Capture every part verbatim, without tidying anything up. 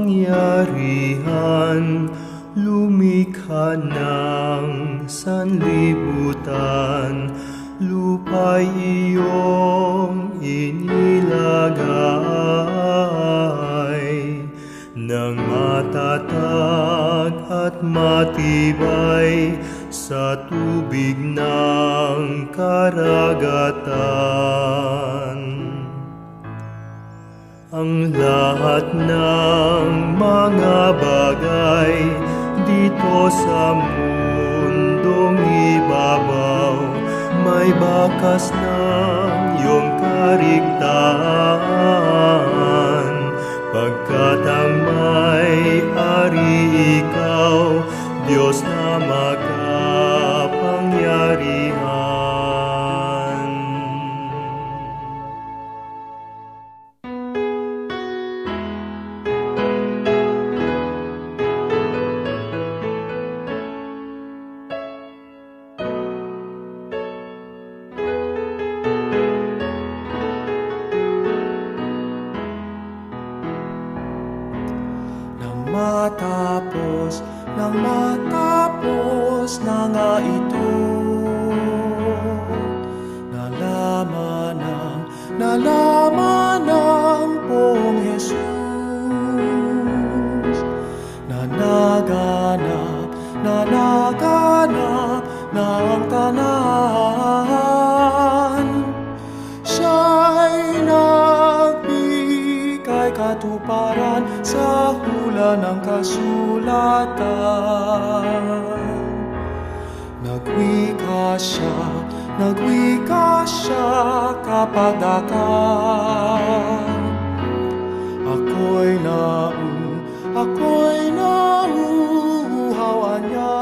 kapangyarihan, lumikha ng sanlibutan, lupa'y iyong inilagay, nang matatag at matibay sa tubig ng karagatan. Ang lahat ng mga bagay dito sa mundong ibabaw, may bakas ng iyong kariktahan, pagkat ang may-ari ikaw, Diyos na makapangyarihan. Nang matapos, nang matapos na nga ito, nalaman ng, nalaman ng Pong Jesus na naganap, na naganap na ang tanan. Siya'y nagbigay katuparan sa hula ng kasulatan. Nagwika siya, nagwika siya, kapagdakan. Ako'y nau-, ako'y nauuhaw, anya.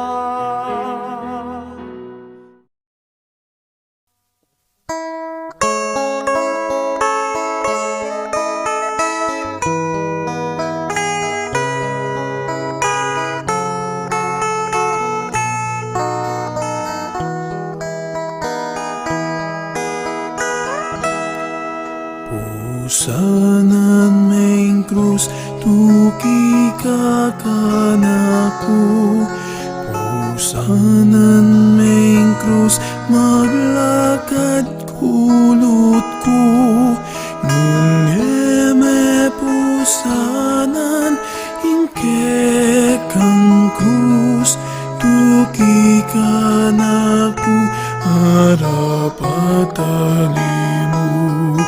Pusanan me ing krus, tuki ka kanaku. Pusanan me ing krus, maglakad kulut ku. Nune me pusanan ing kekang krus, tuki kanaku, harap at talimu.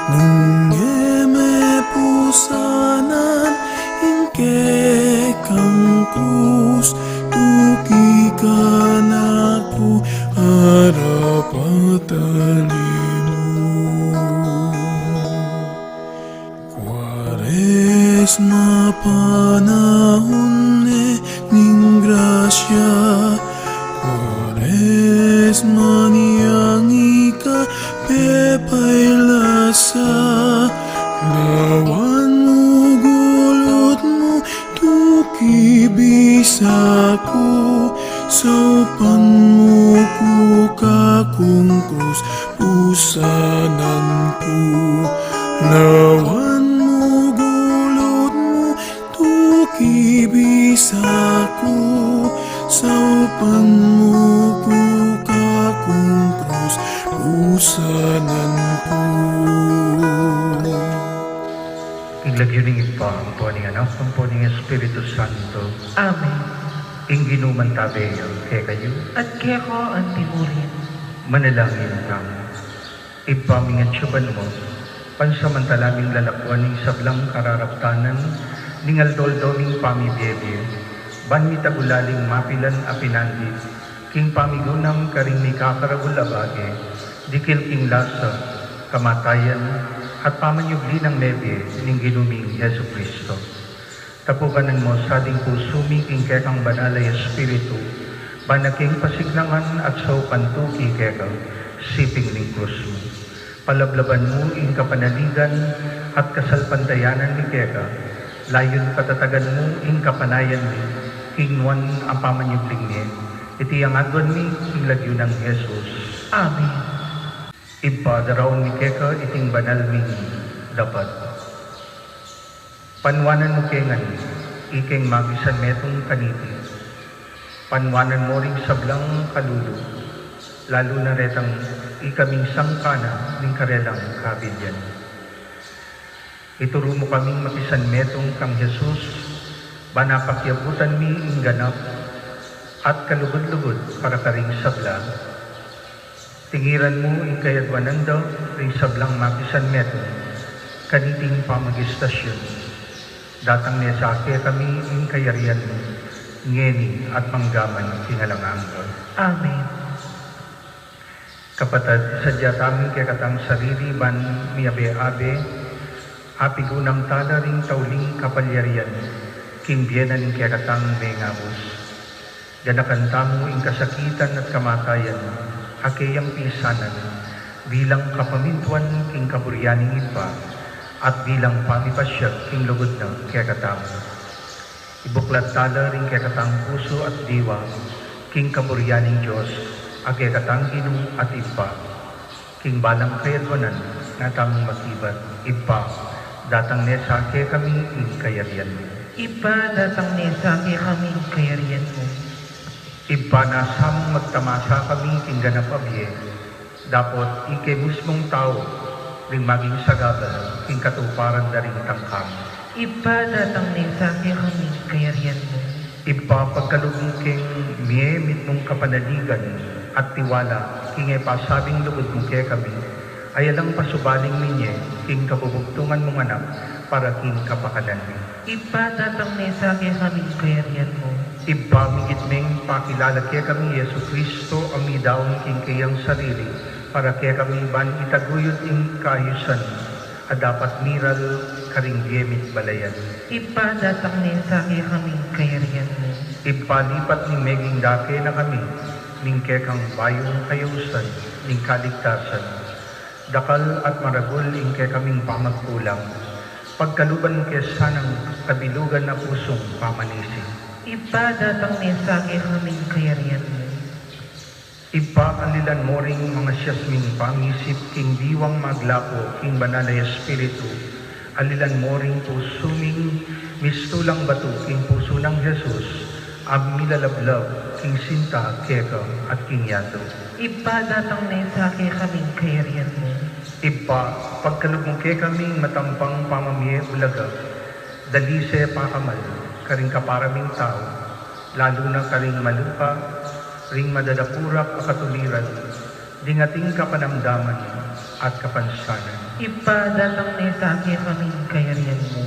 Nune me pusanan ing kekang krus, tuki kanaku, harap at talimu. Kuaresma, panahun ne ning grasya. Kuaresma, niang ika pepailas. Lawan mu gulut mu, tuki bisa ku, saupan mu ku kakung krus, pusanan ku. Lawan mu gulut mu, tuki bisa ku, saupan mu ku kakung krus, pusanan ku. King lagyu ning Ibpa, ampo ning Anak, ampo ning Espiritu Santo. Amen. Ing Ginu mantabe ya kekayu. At keka anti mu rin. Manalangin tamu. Ibpa ming atsu ka banua, pansamantala ming lalakwan ing sablang kararaptanan ning aldo-aldo ming pamibie-bie, ban mi tagulaling mapilan a pinandit king pamigunam karing mikakaragul a bage, dikil king lasa, kamatayan, at pamanyubli nang mebie ning Ginu ming Jesucristo. Tapukanan mu sa ding pusu mi king kekang banal a Espiritu, ban a king pasiglangan at saupan tuki keka, siping ning krus mu. Palablaban mu ing kapanaligan at kasalpantayanan mi keka, layun patatagan mu ing kapanayan mi, king nuan a pamanyubling mie. Iti ing aduan mi king lagyu nang Jesus. Amen. Ibpa, daraun mi keka iting banal ming dapat. Panuanan mu ke ngan ikeng makisanmetung kaniti. Panuanan mu ring sablang kalulu, lalu na retang ikaming sangkan na ning karelang kabilyan. Ituru mu kaming makisanmetung kang Jesus, ban apakiabutan mi ing ganap at kalugud-lugud para karing sabla. Tingiran mu ing kayadwanan da ring sablang makisanmetung kaniting pamagistasyun. Datang ne sa kekami ing kayarian mu, ngeni at manggaman king alang angga. Amen. Kapatad, isadya tamu ing kekatang sarili ban miabe-abe, apigunam tala ring tauling kapalyarian king bie na ning kekatang mengabus. Ganakan tamu ing kasakitan at kamatayan a keyang pisanan bilang kapamintuan king kaburian ning Ibpa at bilang pamipasyag king lugud na kekatamu. Ibuklat tala ring kekatang pusu at diwa king kaburian ning Dios a kekatang Ginu at Ibpa. King balang kayadwanan, ngatang makibat. Ibpa, datang ne sa kekami ing kayarian mu. Ibpa, datang ne sa kekami ing kayarian mu. Ibpa, nasa mung magtamasa kami king ganap a bie, dapot ike mismung tau ring maging sagabal king katuparan da ring tangka mu. Ibpa, datang ne sa kekami ing kayarian mu. Ibpa, pagkalub mu keng mie mitmung kapanaligan at tiwala king e pasabing lugud mu kekami, a yalang pasubaling mi ne king kabubugtungan mung anak para king kapakanan mi. Ibpa, datang ne sa kekami ing kayarian mu. Ibpa, migit meng pakilala kekami i Jesucristo a midaun king keyang sarili para kekami ban itaguyud ing kaayusan a dapat miral karing bie mi't balayan. Ibpa, datang ne sa kekami ing kayarian mu. Ibpa, lipat ning meging dake na kami ning kekang bayung kayausan ning kaligtasan, dakal at maragul ing kekaming pamagkulang, pagkaluban ke sanang kabilugan a pusung pamanisi. Ibpa, datang ne sa kekami ing kayarian mu. Ibpa, alilan mu ring mangasias ming pangisip king diwang maglapo king Banal a Espiritu. Alilan mu ring pusu ming mistulang batu king pusu nang Jesus a milalablab king sinta keka at king yatu. Ibpa, datang ne sa kekami ing kayarian mu. Ibpa, pagkalub mu kekami ing matampang pamamie bulaga, dalise, pakamal karing kapara ming tau, lalu na karing malupa, ring madadapurak a katuliran, ding ating kapanamdaman at kapansanan. Ibpa, datang ne sa kekami ing kayarian mu.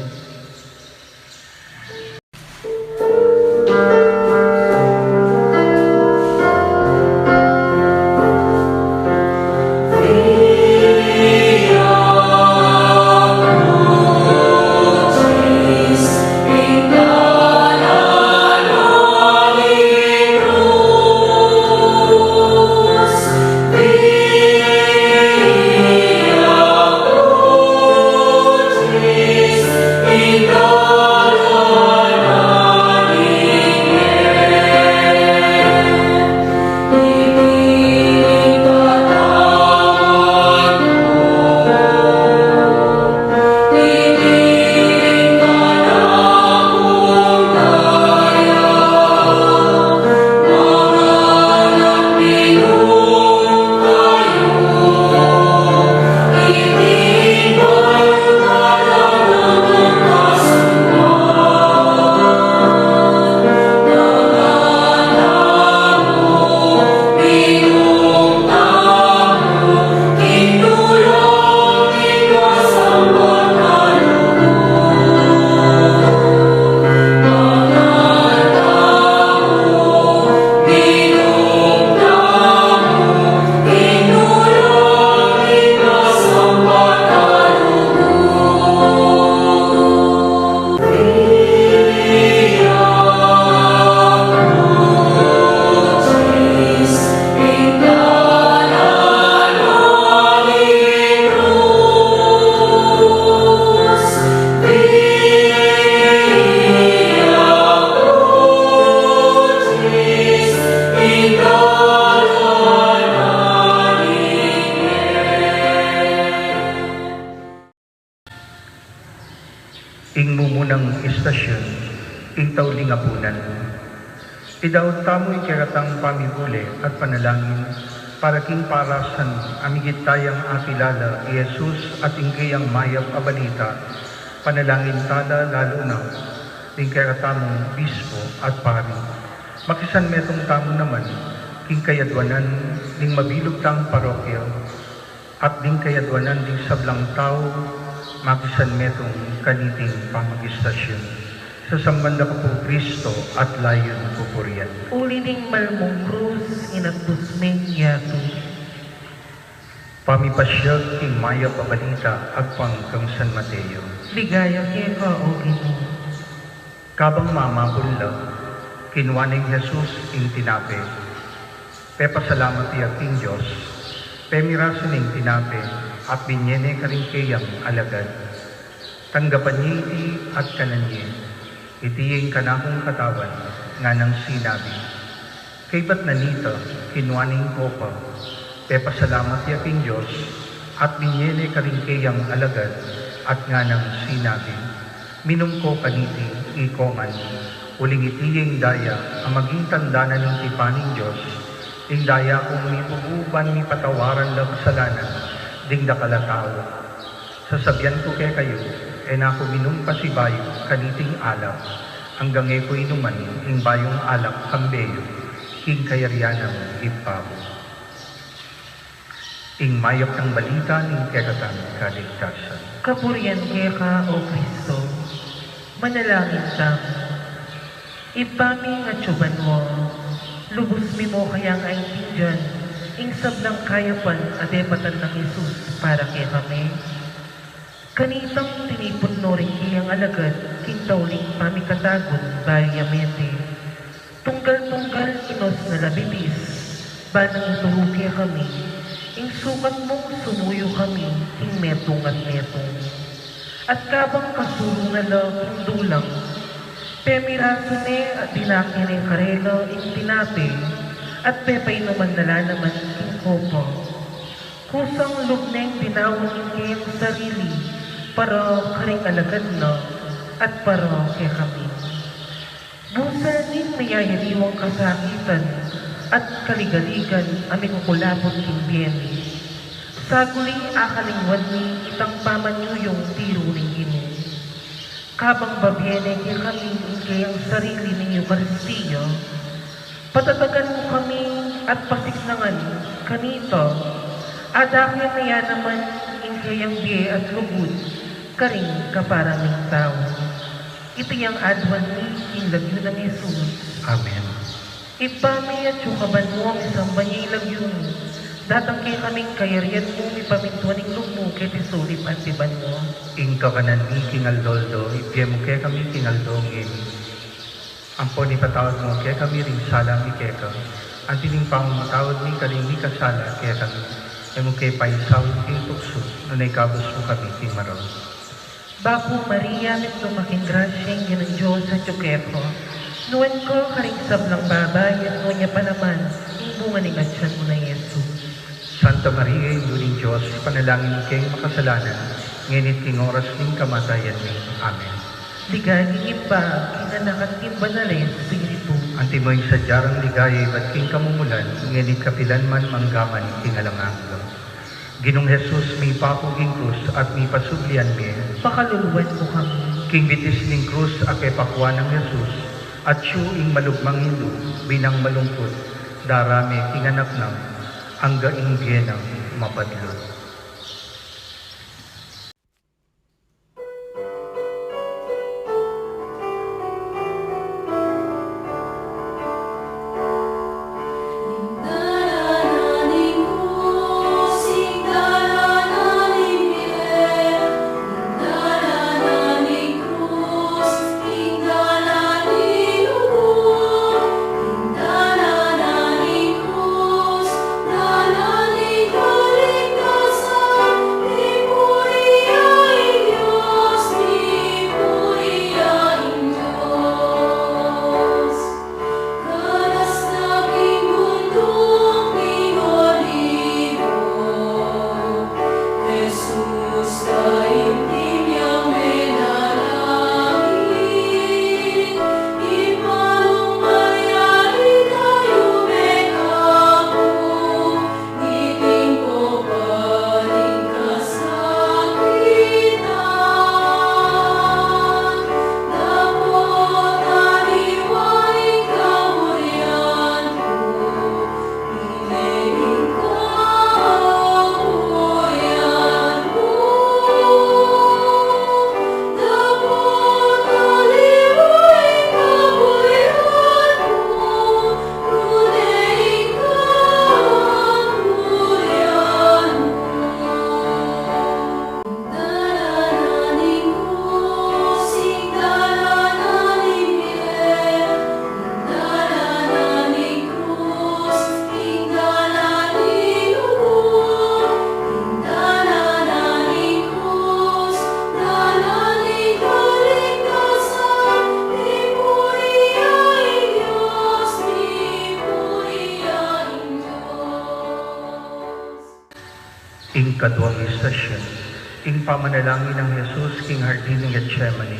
Istasyun, ing tauling apunan. Idaut tamu ing keratang pamibule at panalangin para king parasan a migit tayang akilala i Jesus at ing keyang mayap a balita. Panalangin tala lalu na ing keratamung bispo at pari. Makisanmetung tamu naman king kayadwanan ning mabilug tang parokya at ding kayadwanan ding sablang tau makisanmetung kaniting pamagistasyun. Sasamban da ka pu, Kristo, at layun pupurian. Uli ning malmung krus, inatbus meng yatu. Pamipasyag king mayap a balita agpang kang San Mateo. Ligaya keka, O Ginu. Kabang mamabul la, kinua neng Jesus ing tinape. Pepasalamat ya king Dios, pemirasu ne ing tinape, at binye ne karing keyang alagad. Tanggapan ye iti at kanan ye, iti ing kanakung katawan, nganang sinabi. Kaybat na nita, kinua ne ing kopa, pepasalamat ya king Dios, at binye ne karing keyang alagad, at nganang sinabi. Minum ko kaniti, iko ngan, uling iti ing daya a maging tanda na ning tipan ning Dios, ing daya kung mibubu ban mipatawaran la kasalanan ding dakal a tau. Sasabian ku kekayu, e na ku minum pasibayu kaniting alak, anggang e ku inuman ing bayung alak kambe yu king kayarian ning Ibpa ku. Ing mayap a balita ning kekatang kaligtasan. Kapurian keka, O Kristo. Manalangin tamu. Ibpa mi a atsu banua, lubus mi mu kayang aintindian ing sablang kayapan a depatan nang Jesus para kekami. Kanitang tinipun no ring keyang alagad king tauling pamikatagun bayu ya mete. Tunggal-tunggal inus na la bibis, ban nang ituru kekami ing sukat mung sumuyu kami king metung at metung. At kabang kasulu na la king dulang, pemirasu ne at dinake ne karela ing tinape, at pepainuman na la naman ing kopa. Kusang lub neng dinaun ing keyang sarili para karing alagad na at para kekami. Busal ning mayayaliwang kasakitan at kaligaligan a mikukulabut king bie mi. Saguli akalingwan mi itang pamanyuyung tiru ning Ginu. Kabang babie ne kekami ing keyang sarili ning Eukaristia, patatagan mu kami at pasiknangan kanita, adake na ya naman ing keyang bie at lugud karing kapara ming tau. Iti yang aduan mi king lagyu nang Jesus. Amen. Ibpa mi, atsu ka banua, misamban ya ing lagyu mu. Datang kekami ing kayarian mu, mipamintuan ing lub mu keti sulip anti banua. Ing kakanan mi king aldo-aldo, ibie mu kekami king aldo ngeni. Ampon ipatawad mu kekami ring sala mi keka, anti ning pamamatawad mi karing mikasala kekami. E mu ke paisaul king tuksu, nune ikabus mu kami king marok. Bapu Maria, mitmu ka king grasya, ing Ginung Dios atyu keka. Nuan ka karing sablang babai, at nuan ya pa naman ing bunga ning atyan mu a i Jesus. Santa Maria, Indu ning Dios, ipanalangin mu keng makasalanan, ngeni at king oras ning kamatayan mi. Amen. Ligaya king Ibpa, king Anak, at king Banal a Espiritu. Antimo ing sadya rang ligaya ibat king kamumulan, ngeni at kapilan man, mangga man king alang angga. Ginung Jesus, mipaku king krus at mipasubli ya mi. Pakaluluan mu kami. King bitis ning krus a kepakua nang Jesus, atyu ing malugmang indu, binang malungkut, darame king anak na, angga ing bie nang mapadlun. Ing kaduang istasyon, ing pamanalangin nang Jesus king Hardin ning Getsemani.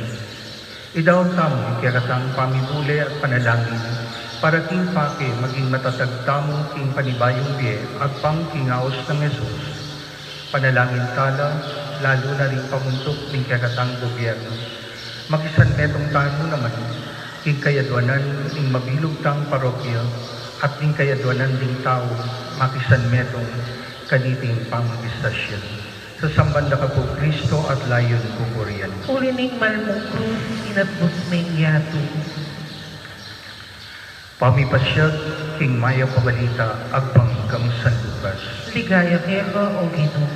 Idautan tamu ing kekatang pamibule at panalangin, para king pake maging matatag tamu king panibayung bie, agpang king aus nang Jesus. Panalangin tala, lalu na ring pamuntuk ning kekatang gobyerno. Makisanmetung tamu naman king kayadwanan ning mabilug tang parokya at ning kayadwanan ding tau makisanmetung kaniting pamag-istasyon. Sasamban da ka pu, Kristo, at layun pupurian. Uli ning mal mung krus, inatbus me ing yatu. Pamipasiag king mayap a balita agpang kang San Lucas. Ligaya keka, O Ginu.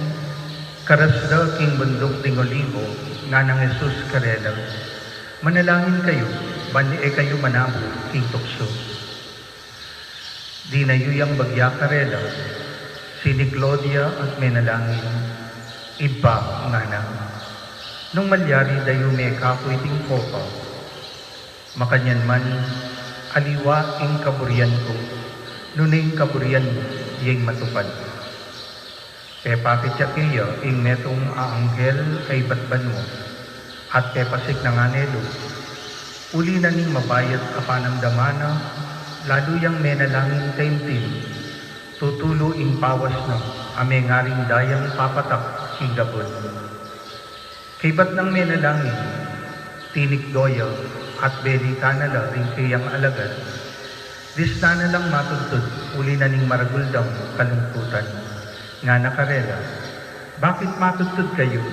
Karas da king bunduk ding Olivo, nganang Jesus karela, "Manalangin kayu, ban e kayu manabu king tuksu." Dinayu yang bagya karela, siniklaud ya at menalangin, "Ibpa," ngana, "nung malyari, dayun me kaku iting kopa. Makanyan man, aliwa ing kaburian ku, nune ing kaburian mu ya ing matupad." Pepakit ya keya ing metung a anghel a ibat banua, at pepasiknangan ne lu. Uli na ning mabayat a panamdaman na, lalu yang menalangin taimtim, tutulu ing pawas na a mengaring dayang papatak king gabun. Kaybat nang menalangin, tinikdo ya at belitan na la ring keyang alagad. Disnan na lang matudtud uli na ning maragul dang kalungkutan. Ngana karela, "Bakit matudtud kayu?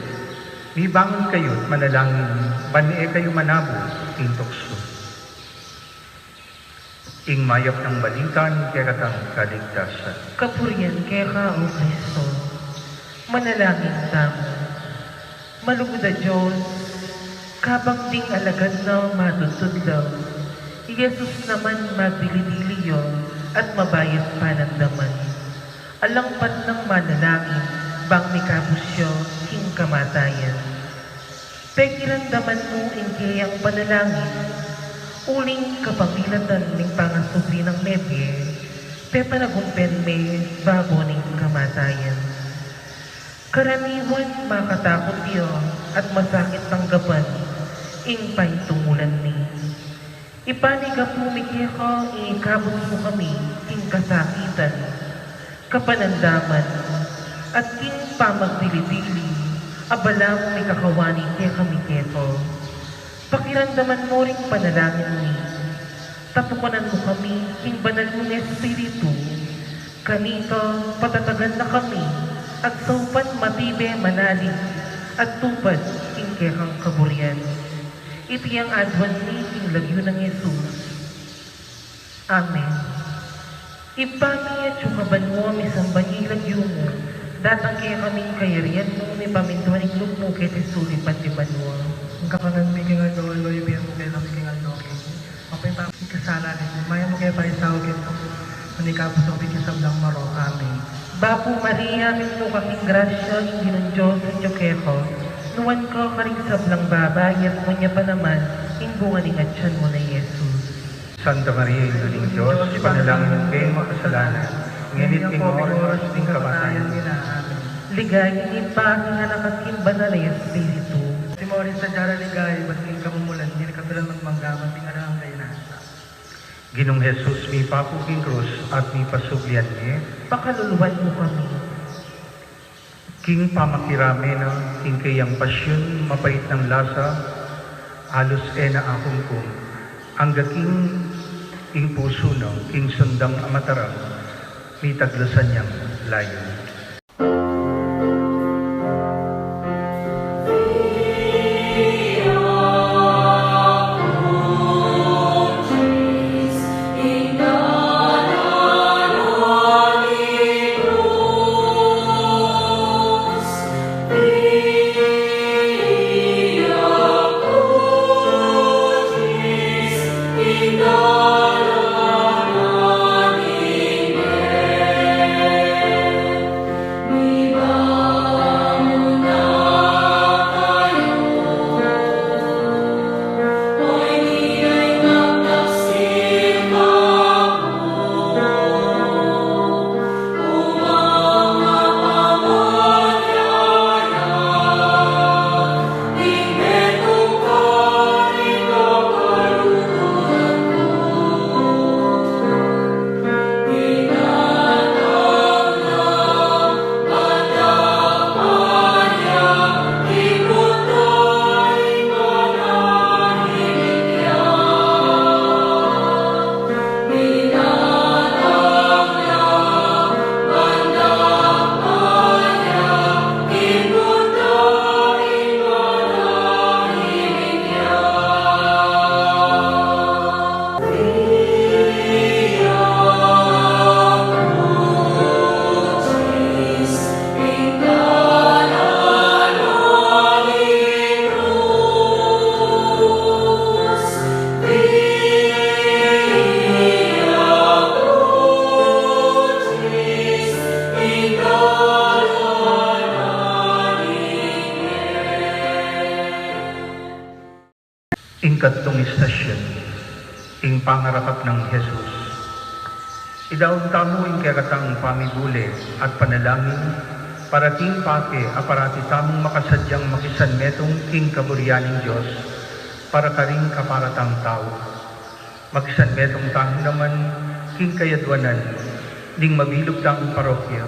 Mibangun kayu at manalangin, ban e kayu manabu king tuksu." Ing mayap nang balita ning kekatang kaligtasan. Kapurian keka, O Kristo. Manalangin tamu. Malugud a Dios, kabang ding alagad na matudtud la, i Jesus naman magdili-dili ya at mabayat panamdaman. Alangpat nang manalangin bang mikabus ya king kamatayan. Pekiramdaman mu ing keyang panalangin, uling kapamilatan ning pangasubli nang mebie, pepanagumpen me babo ning kamatayan. Karaniwan makatakut ya at masakit tanggapan ing paintumulan mi. Ipanyawad mi keka ing ikabus mu kami king kasakitan, kapanamdaman, at king pamagdili-dili a balamu mikakawani kekami keka. Pakiramdaman mu ring panalangin mi. Tapukanan mu kami king banal mung Espiritu. Kanita, patatagan na kami at saupan matibe, manalig, at tupad king kekang kaburian. Iti ing aduan mi king lagyu nang Jesus. Amen. Ibpa mi, atsu ka banua, misamban ya ing lagyu mu. Datang kekami ing kayarian mu, mipamintuan ing lub mu keti sulip anti banua. Ing kakanan mi king aldo-aldo ibie mu kekami king aldo kekami. Mapamintuan mu ing kasalanan mi, maya mu ke paisaul kekami king ikabus mu king sablang marok. Amen. Bapu Maria, mitmu ka king grasya, ing Ginung Dios atyu keka. Nuan ka karing sablang babai, at nuan ya pa naman ing bunga ning atyan mu a i Jesus. Santa Maria, Indu ning Dios, ipanalangin mu kaming makasalanan, ngeni at king oras ning kamatayan mi. Amen. Ligaya king Ibpa, king Anak, at king Banal a Espiritu. Antimo rin sadya la ligaya, ibat king kamumulan, ngeni at kapilan man, mangga man king alang angga. Ginung Jesus, mipaku king krus at mipasublian mi, pakaluluan mu kami. King pamakirame na king keyang pasyun, mapait nang lasa, alus e na akumkum, angga king ing pusu na king sundang a matarang, mitaglasan yang layun. Tatlung istasyon, ing pangarakap nang Jesus. Idaun tamu ing kekatang pamibule at panalangin, para king pake a parati tamung makasadyang makisanmetung king kaburian ning Dios, para karing kaparatang tau. Makisanmetung tamu naman king kayadwanan ning mabilug tamung parokya,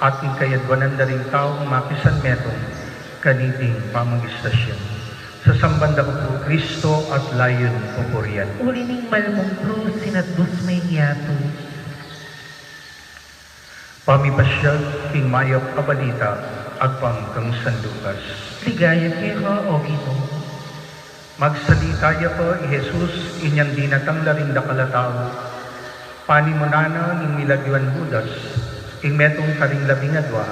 at king kayadwanan da ring taung makisanmetung kaniting pamang-istasyon. Sasamban da ka pu, Kristo, at layun pupurian. Uli ning mal mung krus, inatbus me ing yatu. Pamipasyag king mayap a balita agpang kang San Lucas. Ligaya keka, O Ginu. Magsalita ya pa i Jesus inyang dinatang la ring dakal a tau. Panimunan na ning milagyuan Judas, ing metung karing labing adua.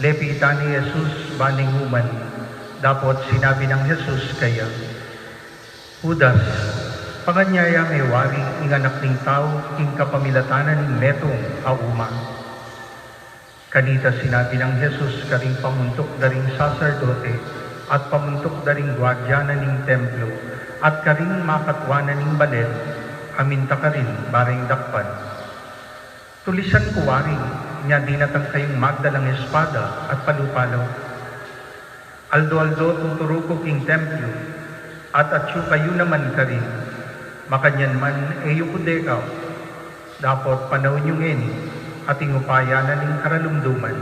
Lepitan ne i Jesus ban ing uman, dapot sinabi nang Jesus kaya, "Judas, pakanyaya me wari ing Anak ning Tau king kapamilatan na ning metung a uma?" Kanita sinabi nang Jesus karing pamuntuk da ring saserdote at pamuntuk da ring guardia na ning templo at karing makatua na ning balen, "Aminta karin, bareng dakpan. Tulisan ku wari, inya dinatang kayung magdalang espada at palu-palu. Aldo-aldo tuturu ku king templo, at atyu kayu naman karin. Makanyan man, e yu ku dekap, dapot panaun yu ngeni, at ing upaya na ning karalumduman,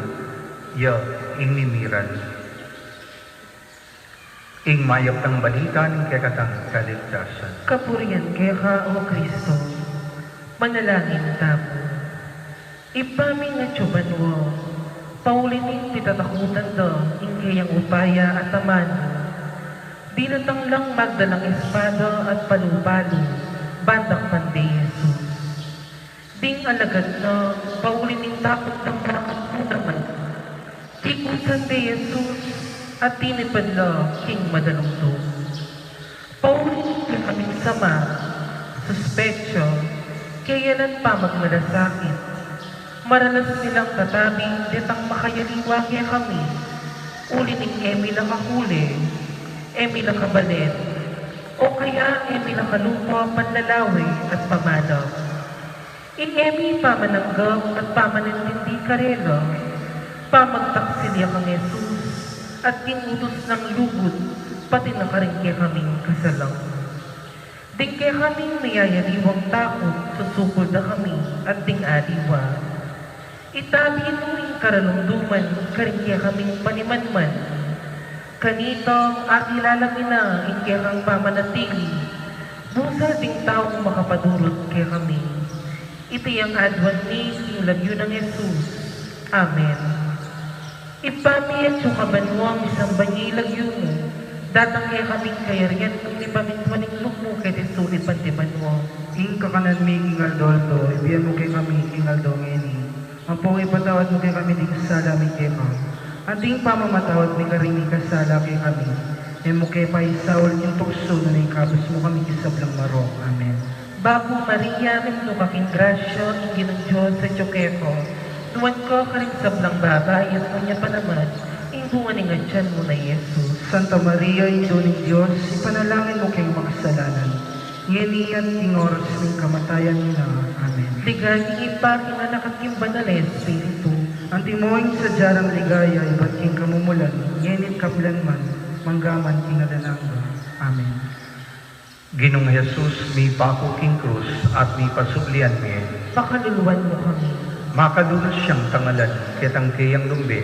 ya ing mimiral." Ing mayap nang balita ning kekatang kaligtasan. Kapurian keka, O Kristo. Manalangin tamu. Ibpa mi a atsu banua, pauli ning pitatakutan da ing keyang upaya at amanu, dinatang lang magdalang espada at palu-palu ban dakpan de i Jesus. Ding alagad na, pauli ning takut dang makanyan naman, tikusan de i Jesus at tinipad la king madalumdum. Pauli ning kekaming sama, suspetsu, keyalan pamagmalasakit, maralas mi lang tatabi detang makayaliwa kekami, uli ning e mi la kakule, e mi la kabalen, o kaya e mi la kalupa panlalawe at pamalak. Ing e mi pamananggap at pamanintindi karela, pamagtaksil ya kang Jesus at king utus nang lugud, pati na karing kekaming kasalang. Ding kekaming miyayaliwang takut, susukul da kami at ding aliwa. Itabi nu ing karalumduman karing kekaming panimanman. Kanita, atilala mi na ing kekang pamanatili, busal ding taung makapadurut kekami. Iti ing aduan mi king lagyu nang Jesus. Amen. Ibpa mi atsu ka banua, misamban ya ing lagyu mu. Datang kekami ing kayarian mu, mipamintuan ing lub mu keti sulip anti banua. Ing kakanan mi king aldo-aldo, ibie mu kekami king aldo ngeni. Ampon ipatawad mu kekami ding sala mi keka, anti ing pamamatawad mi karing mikasala kekami. E mu ke paisaul king tuksu, nune ikabus mu kami king sablang marok. Amen. Bapu Maria, mitmu ka king grasya, ing Ginung Dios atsu keka. Nuan ka karing sablang babai, at nuan ya pa naman ing bunga ning atian mu na i Jesus. Santa Maria, Indu ning Dios, ipanalangin mu keng makasalanan, ngeni at king oras ning kamatayan mi na. Amen. Ligaya king Ibpa, king Anak, at king Banal a Espiritu. Antimo ing sadya nang ligaya ibat king kamumulan, ngeni at kapilan man, mangga man king alang angga. Amen. Ginung Jesus, mipaku king krus at mipasublian mi, pakaluluan mu kami. Makalulus yang tangalan ketang keyang lumbe,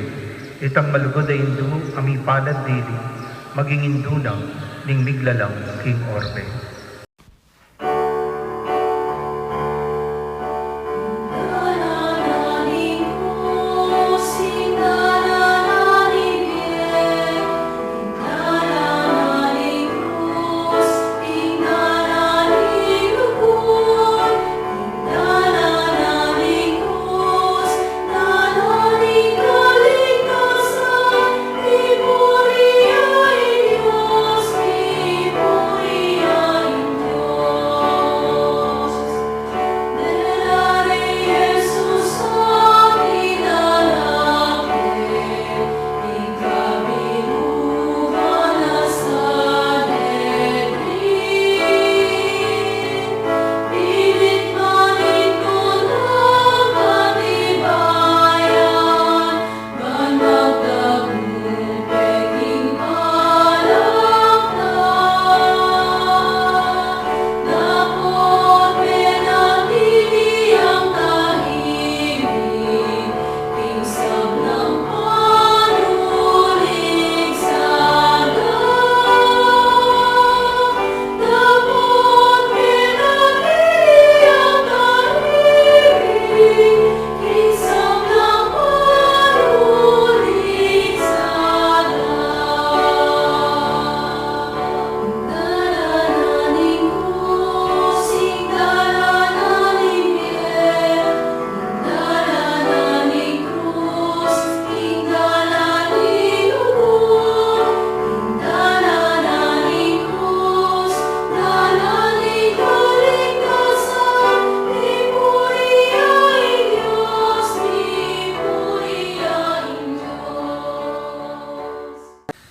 itang malugud a indu a mipalad dili, maging indu na ning miglalang king orbe.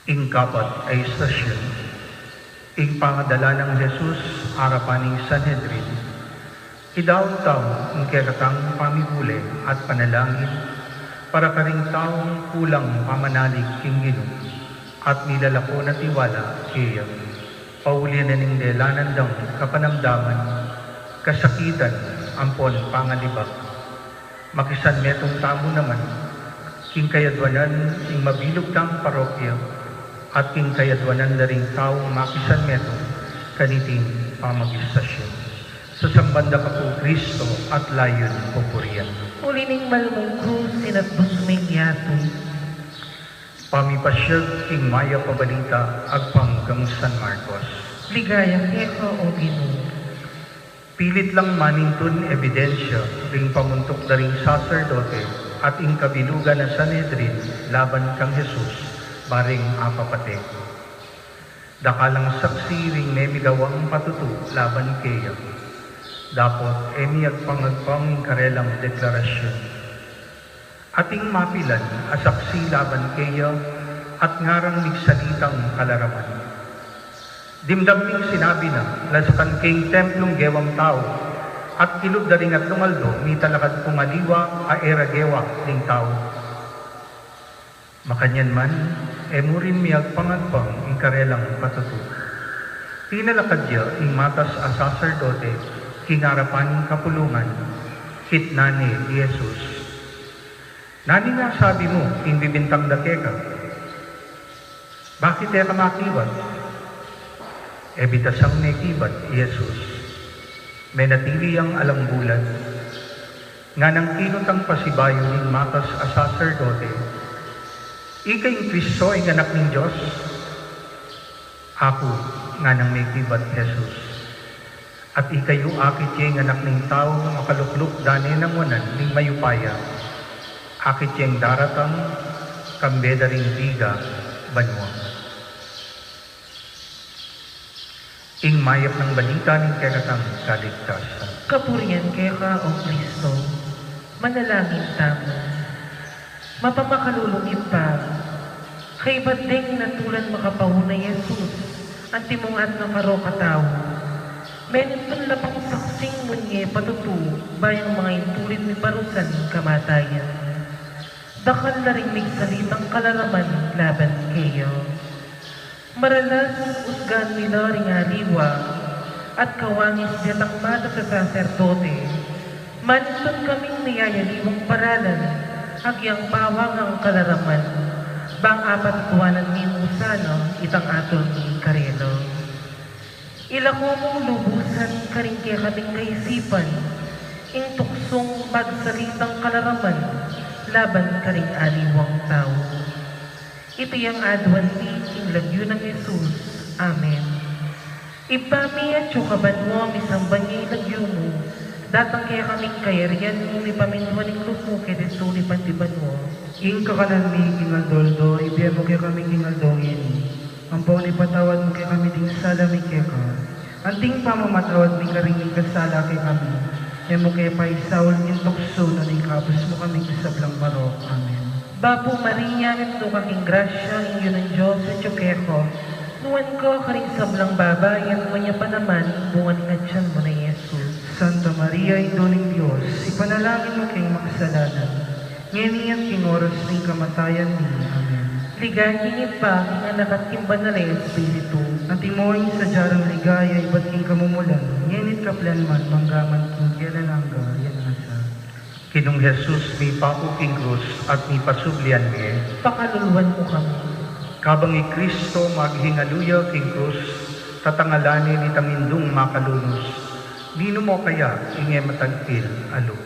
Ing kapat a istasyun, ing pangadala nang Jesus arapan ning Sanhedrin. Idaun tamu ing kekatang pamibule at panalangin para karing taung kulang pamanalig king Ginu at milalako na tiwala keya, pauli na ning delanan dang kapanamdaman, kasakitan, ampon pangalibak. Makisanmetung tamu naman king kayadwanan ning mabilug tang parokya at king kayadwanan da ring taung makisanmetung kaniting pamag-istasyun. Sasamban da ka pu, Kristo, at layun pupurian. Uli ning malmung krus, inatbus mu ing yatu. Pamipasyag king mayap a balita agpang kang San Marcos. Ligaya keka, o Ginu. Pilit lang manintun ebidensya ring pamuntuk da ring saserdote at ing kabilugan a Sanhedrin laban kang Jesus, bareng apapate. Dakal lang saksi ring memigawang patutu laban keya. Dapot e mi agpang-agpang ing karelang deklarasyun. Ating mapilan a saksi laban keya at ngarang migsalitang kalaraman. Dimdam ming sinabi na, "Lasakan ke ing templung gewang tau," at kilub da ring atlung aldo, mitalakad kung aliwa a e ra gewa ning tau. Makanyan man, e mu rin miagpang-agpang ing karelang patutu. Tinalakad ya ing matas a saserdote king arapan ning kapulungan, kitnan ne i Jesus. Nanu ing asabi mu king bibintang da keka? Bakit e ka makibat? E bitasang mekibat i Jesus. Menatili yang alang bulan. Nganang kinutang pasibayu ning matas a saserdote, "Ika ing Kristo, ing Anak ning Dios?" "Aku," nganang mekibat Jesus. "At ikayu, akit ye ing Anak ning Tau, makalukluk da ne nang wanan ning mayupaya. Akit ye ing daratang kambe da ring biga banua." Ing mayap nang balita ning kekatang kaligtasan. Kapurian keka, o Kristo. Manalangin tamu. Mapamakalulung Ibpa, kaybat deng natulan makapauna i Jesus, antimong atna karo katau, menintun la pang saksing munye patutu, bayang mangaintulid miparusan ing kamatayan. Dakal la ring migsalitang kalaraman laban keya. Maralas usgan mi la ring aliwa, at kawangis detang matas a saserdote, manintun kaming miyayaliwang paralan, agyang pawangang kalaraman, bang apatutuanan mi mu sana itang atul mi karela. Ilako mung lubusan karing kekaming kaisipan ing tuksung magsalitang kalaraman laban karing aliwang tau. Iti yang aduan mi king lagyu nang Jesus. Amen. Ibpa mi, atsu ka banua, misamban ya ing lagyu mu. Datang kekami ing kayarian mu, mipamintuan ing lub mu keti sulip anti banua. Ing kakanan mi king aldo-aldo, ibie mu kekami king aldo ngeni. Ampon ipatawad mu kekami ding sala mi keka, anting pamamatawad mi karing mikasala kekami. E mu ke paisaul king tuksu, nune ikabus mu kami king sablang marok. Amen. Bapu Maria, mitmu ka king grasya, ing Ginung Dios atsu keka. Nuan ka karing sablang babai, at nuan ya pa naman ing bunga ning atian mu, i Jesus. Santa Maria, Indu ning Dios, ipanalangin mu keng makasalanan, ngeni at king oras ning kamatayan mi. Amen. Ligaya king Ibpa, king Anak, at king Banal a Espiritu. Antimo ing sadya rang ligaya ibat king kamumulan, ngeni at kapilan man, mangga man king kapilan angga. Amen. Ginung Jesus, mipaku king krus at mipasublian mie, pakaluluan mu kami. Kabang i Kristo maghingalu ya king krus, tatangalan ne nitang indung makalunus, ninu mo kaya ing e matagpil a lub?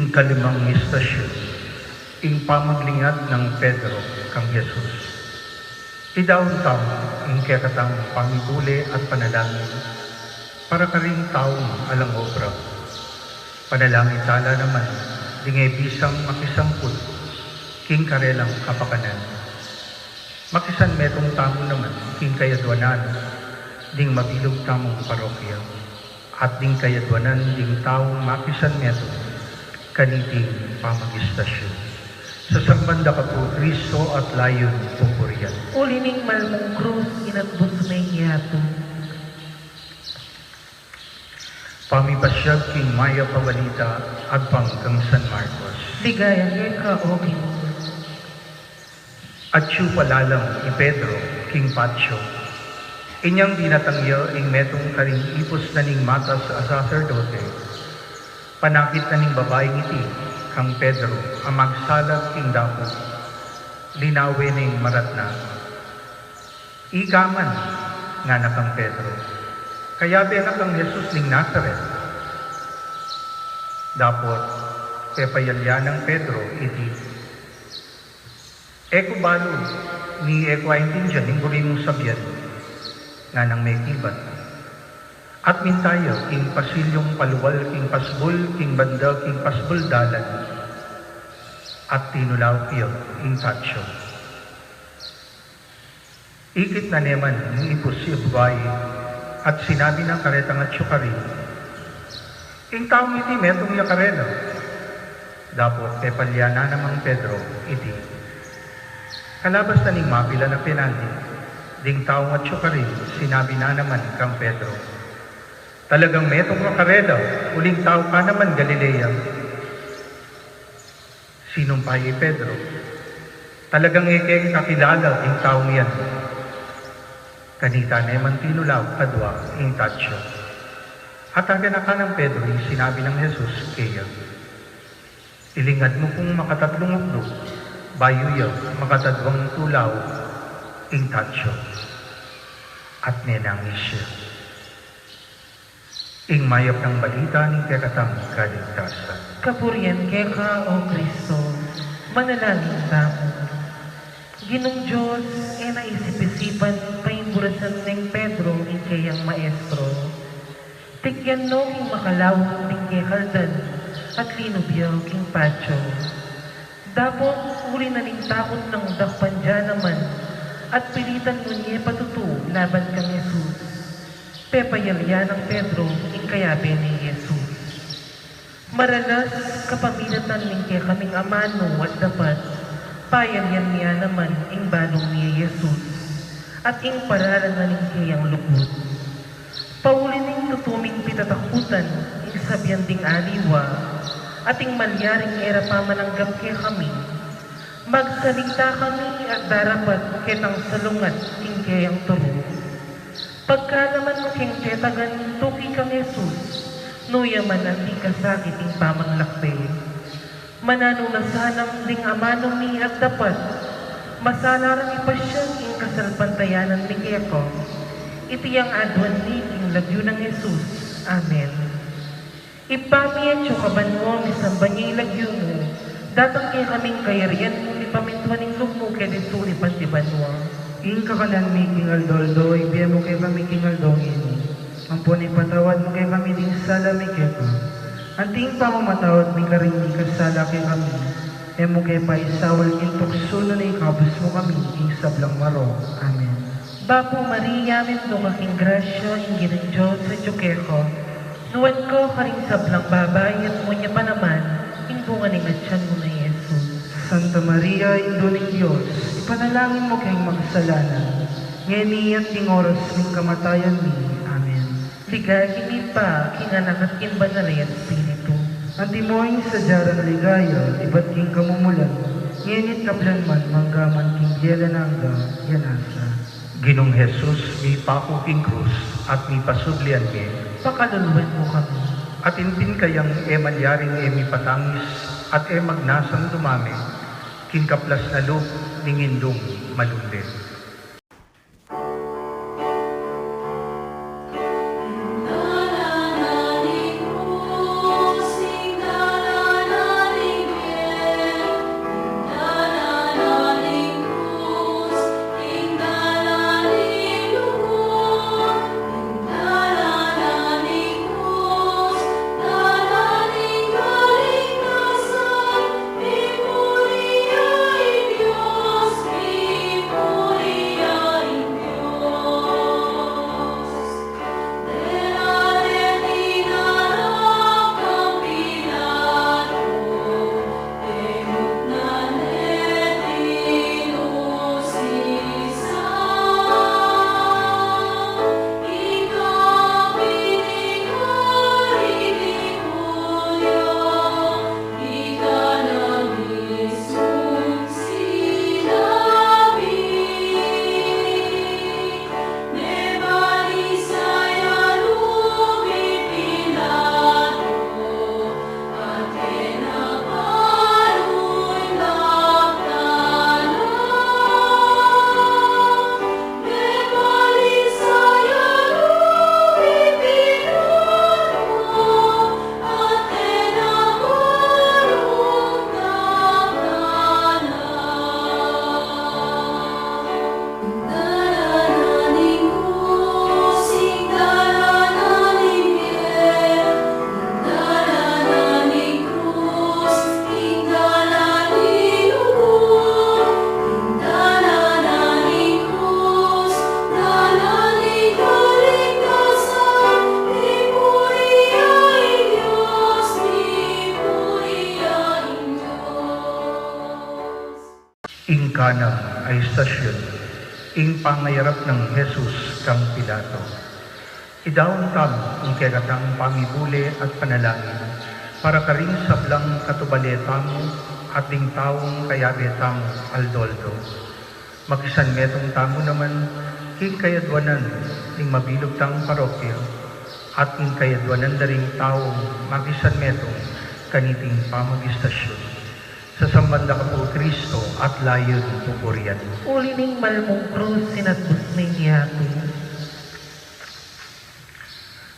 Kalimang istasyun, ing pamaglingad nang Pedro kang Jesus. Idaun tamu ing kekatamung pamibule at panalangin para karing taung alang obra. Panalangin tala naman ding e bisang makisamput king karelang kapakanan. Makisanmetung tamu naman king kayadwanan ding mabilug tamung parokya at ding kayadwanan ding taung makisanmetung kaniting pamagistasyun. Sasamban da ka pu, Kristo, at layun pupurian. Uli ning mal mung krus, inatbus me ing yatu. Pamipasyag king Mayap a Balita agpang kang San Marcos. Ligaya keka, O Ginu. Atsu pa lalam i Pedro king patio. Inyang dinatang ya ing metung karing ipus na ning matas a saserdote. Panakit na ning babaing iti kang Pedro a magsalat king dapot. Linawe neng maratna. Ika man, ngana kang Pedro, kayabe na kang Jesus ning Nazaret. Dapot pepayalya nang Pedro iti, e ku balu ni e ku aintindian ing buri mung sabian, nganang mekibat. At minta ya king pasilyung palual king pasbul king banda king pasbul dalan. At tinulaw ya ing patio. Ikit na ne man ning ipus ya babai, at sinabi na karetang atsu karin, ing taung iti metung ya karela. Dapot pepalya na namang Pedro iti. Kalabas na ning mapilan a penandi, ding taung atsu karin sinabi na naman kang Pedro, talagang metung ka karela, uling tau ka naman Galilea. Sinumpa ya i Pedro, talagang e ke kakilala ing taung yan. Kanita ne man tinulaw kadwa ing patio. At agyang kanang Pedro ing sinabi nang Jesus keya, ilingad mu kung makatatlung ukdu bayu ya makatadwang tulaw ing patio. At menangis ya. Ing mayap nang balita ning kekatamung kaligtasan. Kapurian keka, O Kristo. Manalangin tamu. Ginung Dios, e na isip-isipan paimburasan neng Pedro ing keyang maestro. Tikyan no king makalaut ding kekaldan at linub ya king patio. Dapot uli na ning takut nang dakpan ya naman at pilitan mu ne patutu laban kang Jesus. Pepayalya nang Pedro ing kayabe neng Jesus. Maralas, kapamilatan ning kekaming amanu at dapat, payalyan mi ya naman ing balung mi Jesus at ing paralan na ning keyang lugud. Pauli ning tutu ming pitatakutan ing sabian ding aliwa at ing malyaring e ra pamananggap kekami, magsalita kami at darapat ketang salungat king keyang turu. Pagkalaman mu keng tetagan, tuki kang Jesus, nu ya man anti kasakit ing pamanglakbe. Mananu na sanang ding amanu mi at dapat, masala rang ipasyag ing kasalpantayanan mi keka. Iti yang aduan mi king lagyu nang Jesus. Amen. Ibpa mi, atsu ka banua, misamban ya ing lagyu mu, datang kekami ing kayarian mu, mipamintuan ing lub mu keti sulip anti banua. Ing kakanan mi king aldo-aldo ibie mu kekami king aldo ngeni. Ampon ipatawad mu kekami ding sala mi keka, anti ing pamamatawad mi karing mikasala kekami. E mu ke paisaul king tuksu, nune ikabus mu kami king sablang marok. Amen. Bapu Maria, mitmu ka king grasya, ing Ginung Dios atsu keka. Nuan ka karing sablang babai at nuan ya pa naman ing bunga ning atyan mu a i Jesus. Santa Maria, Indu ning Dios, ipanalangin mu keng makasalanan, ngeni at king oras ning kamatayan mi. Amen. Ligaya king Ibpa, king Anak, at king Banal a Espiritu. Antimo ing sadya rang ligaya, ibat king kamumulan, ngeni at kablan man, mangga man king bie alang angga. Amen. Ginung Jesus, mipaku king krus at mipasublian mi, pakaluluan mu kami. At ing pinkayang e malyaring e mipatangis at e magnasang dumame king kaplas na lub ning Indung Malumbe. Nang a estasyun, ing pangayarap nang Jesus kang Pilato. Idaun tamu ing kekatang pamibule at panalangin para karing sablang katubale tamu at ding taung kayabe tamu aldo-aldo. Makisanmetung tamu naman king kayadwanan ning mabilug tang parokya at king kayadwanan da ring taung makisanmetung kaniting pamag-estasyun. Sasamban da ka pu, Kristo, at layun pupurian. Uli ning malmung krus, sinatbus me ing yatu.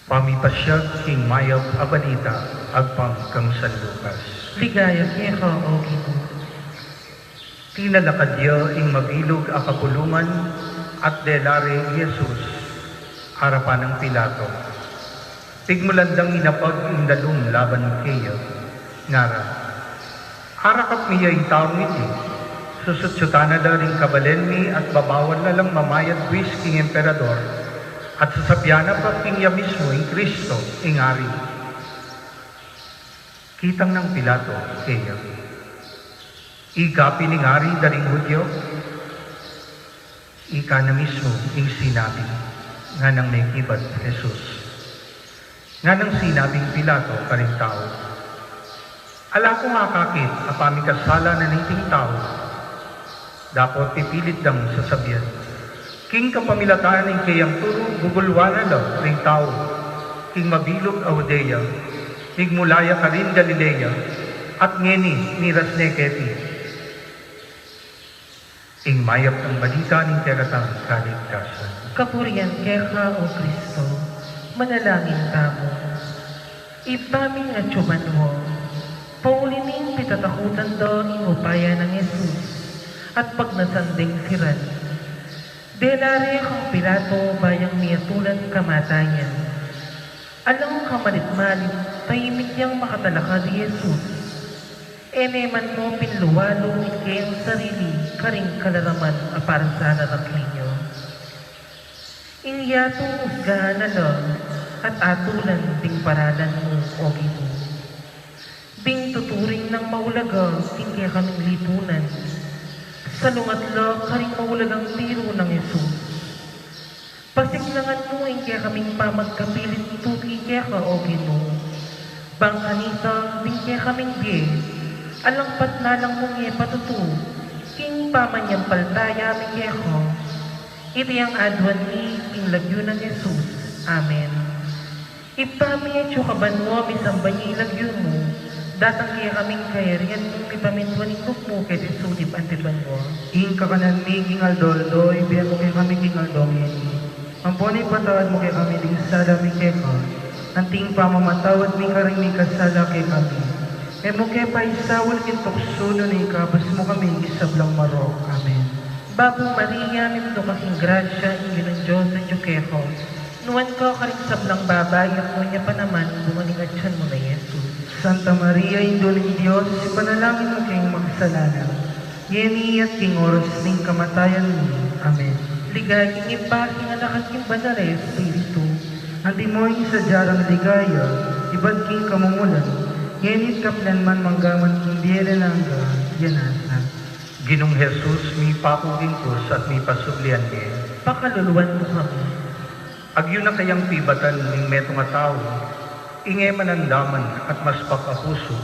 Pamipasyag king mayap a balita agpang kang San Lucas. Ligaya keka, O Ginu. Tinalakad ya ing mabilug a kapulungan at dela re i Jesus arapan nang Pilato. Pigmulan dang inapag ing dalum laban keya, ngara, "Arakap mi ya ing taung iti, susutyutan na la ring kabalen mi at babawal na lang mamayad buis king emperador, at sasabian na pa king iya mismu ing Kristo, ing Ari." Kitang nang Pilato keya, "Ika pin ing Ari da ring Judio?" Ika na mismu ing sinabi, nganang mekibat Jesus. Nganang sinabing Pilato karing tau, "Ala kung akakit a pamikasala na niting tau." Dapot pipilit dang sasabian, "King kapamilatan ning keyang turu, gugulwan na la ring tau king mabilug a Judea, migmula ya karin Galilea, at ngeni miras ne keti." Ing mayap a balita ning kekatang kaligtasan. Kapurian keka, O Kristo. Manalangin tamu. Ibpa mi, atsu ka banua, pauli ning pitatakutan da ing upaya nang Jesus at pagnasan deng siran. Dela re kang Pilato bayang miyatulan kamatayan. Alang kamalit-malit, taimik yang makatalakad i Jesus. E ne man mu pinluwalu ing keyang sarili karing kalaraman a para sala ra keni. Ing yatu usgahan na la at atulan ding paralan mu, O Ginu. Ding tuturing nang maulaga king kekaming lipunan, salungat la karing maulagang tiru nang Jesus. Pasiknangan mu ing kekaming pamagkapilit tuki keka, O Ginu. Bang kanita ding kekaming bie, alang patnalang mung e patutu king pamanyampaltaya mi keka. Iti ing aduan mi king lagyu nang Jesus. Amen. Ibpa mi, atsu ka banua, misamban ya ing lagyu mu, datang kekami ing kayarian mu, mipamintuan ing lub mu keti sulip anti banua. Ing kakanan mi king aldo-aldo, ibie mu kekami king aldo ngeni. Ampon ipatawad mu kekami ding sala mi keka, anti ing pamamatawad mi karing mikasala kekami. E mu ke paisaul king tuksu, nune ikabus mu kami king sablang marok. Amen. Bapu Maria, mitmu ka king grasya, ing Ginung Dios atyu keka. Nuan ka karing sablang babai, at nuan ya pa naman ing bunga ning atyan mu a i Jesus. Santa Maria, Indu ning Dios, ipanalangin mu keng makasalanan, ngeni at king oras ning kamatayan mi. Amen. Ligaya king Ibpa, king Anak, at king Banal a Espiritu. Antimo ing sadya rang ligaya ibat king kamumulan, ngeni at kapilan man, mangga man king bie alang angga. Amen. Ginung Jesus, mipaku king krus at mipasublian mi, pakaluluan mu kami. Agyu na kayang pibatan ning metung a tau, ing e manandaman at maspak a pusu,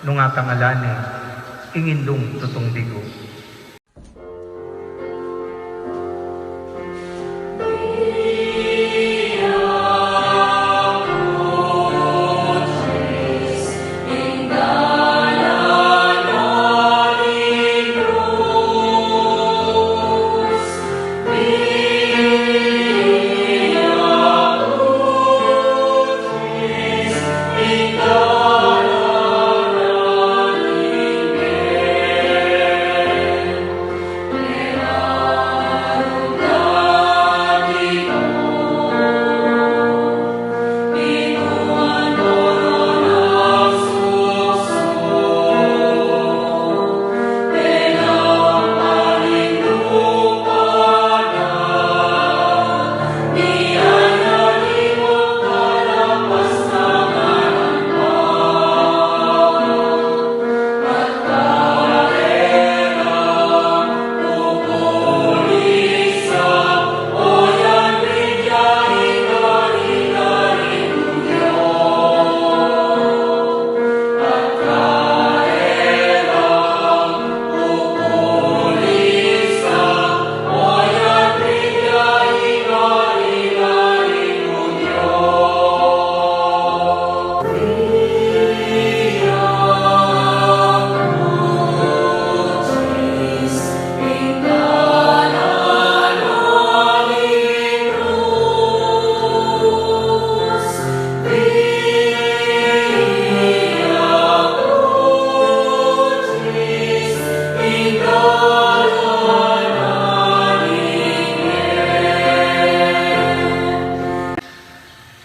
nung atangalan ne ing Indung tutung digu.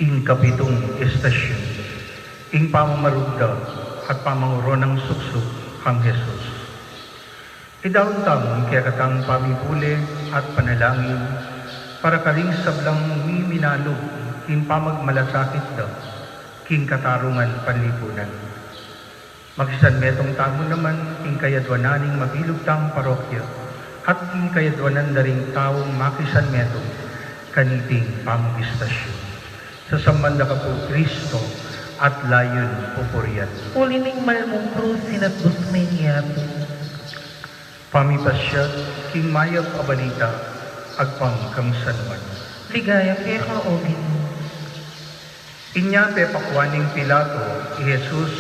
Ing kapitung estasyun, ing pamamarugda at pamanguronang suksuk kang Jesus. Idaun tamu ing kekatang pamibule at panalangin para karing sablang miminalub king pamagmalasakit da king katarungan panlipunan. Makisanmetung tamu naman king kayadwanan ning mabilug tang parokya at king kayadwanan da ring taung makisanmetung kaniting pamag-estasyun. Sasamban da ka pu Kristo at layun pupurian. Uli ning mal mung krus, sinatbus me ing yatu. Pamipasiat king mayap a balita agpang kang San Juan. Ligaya keka, O Ginu. Inya pepakwan ning Pilato i Jesus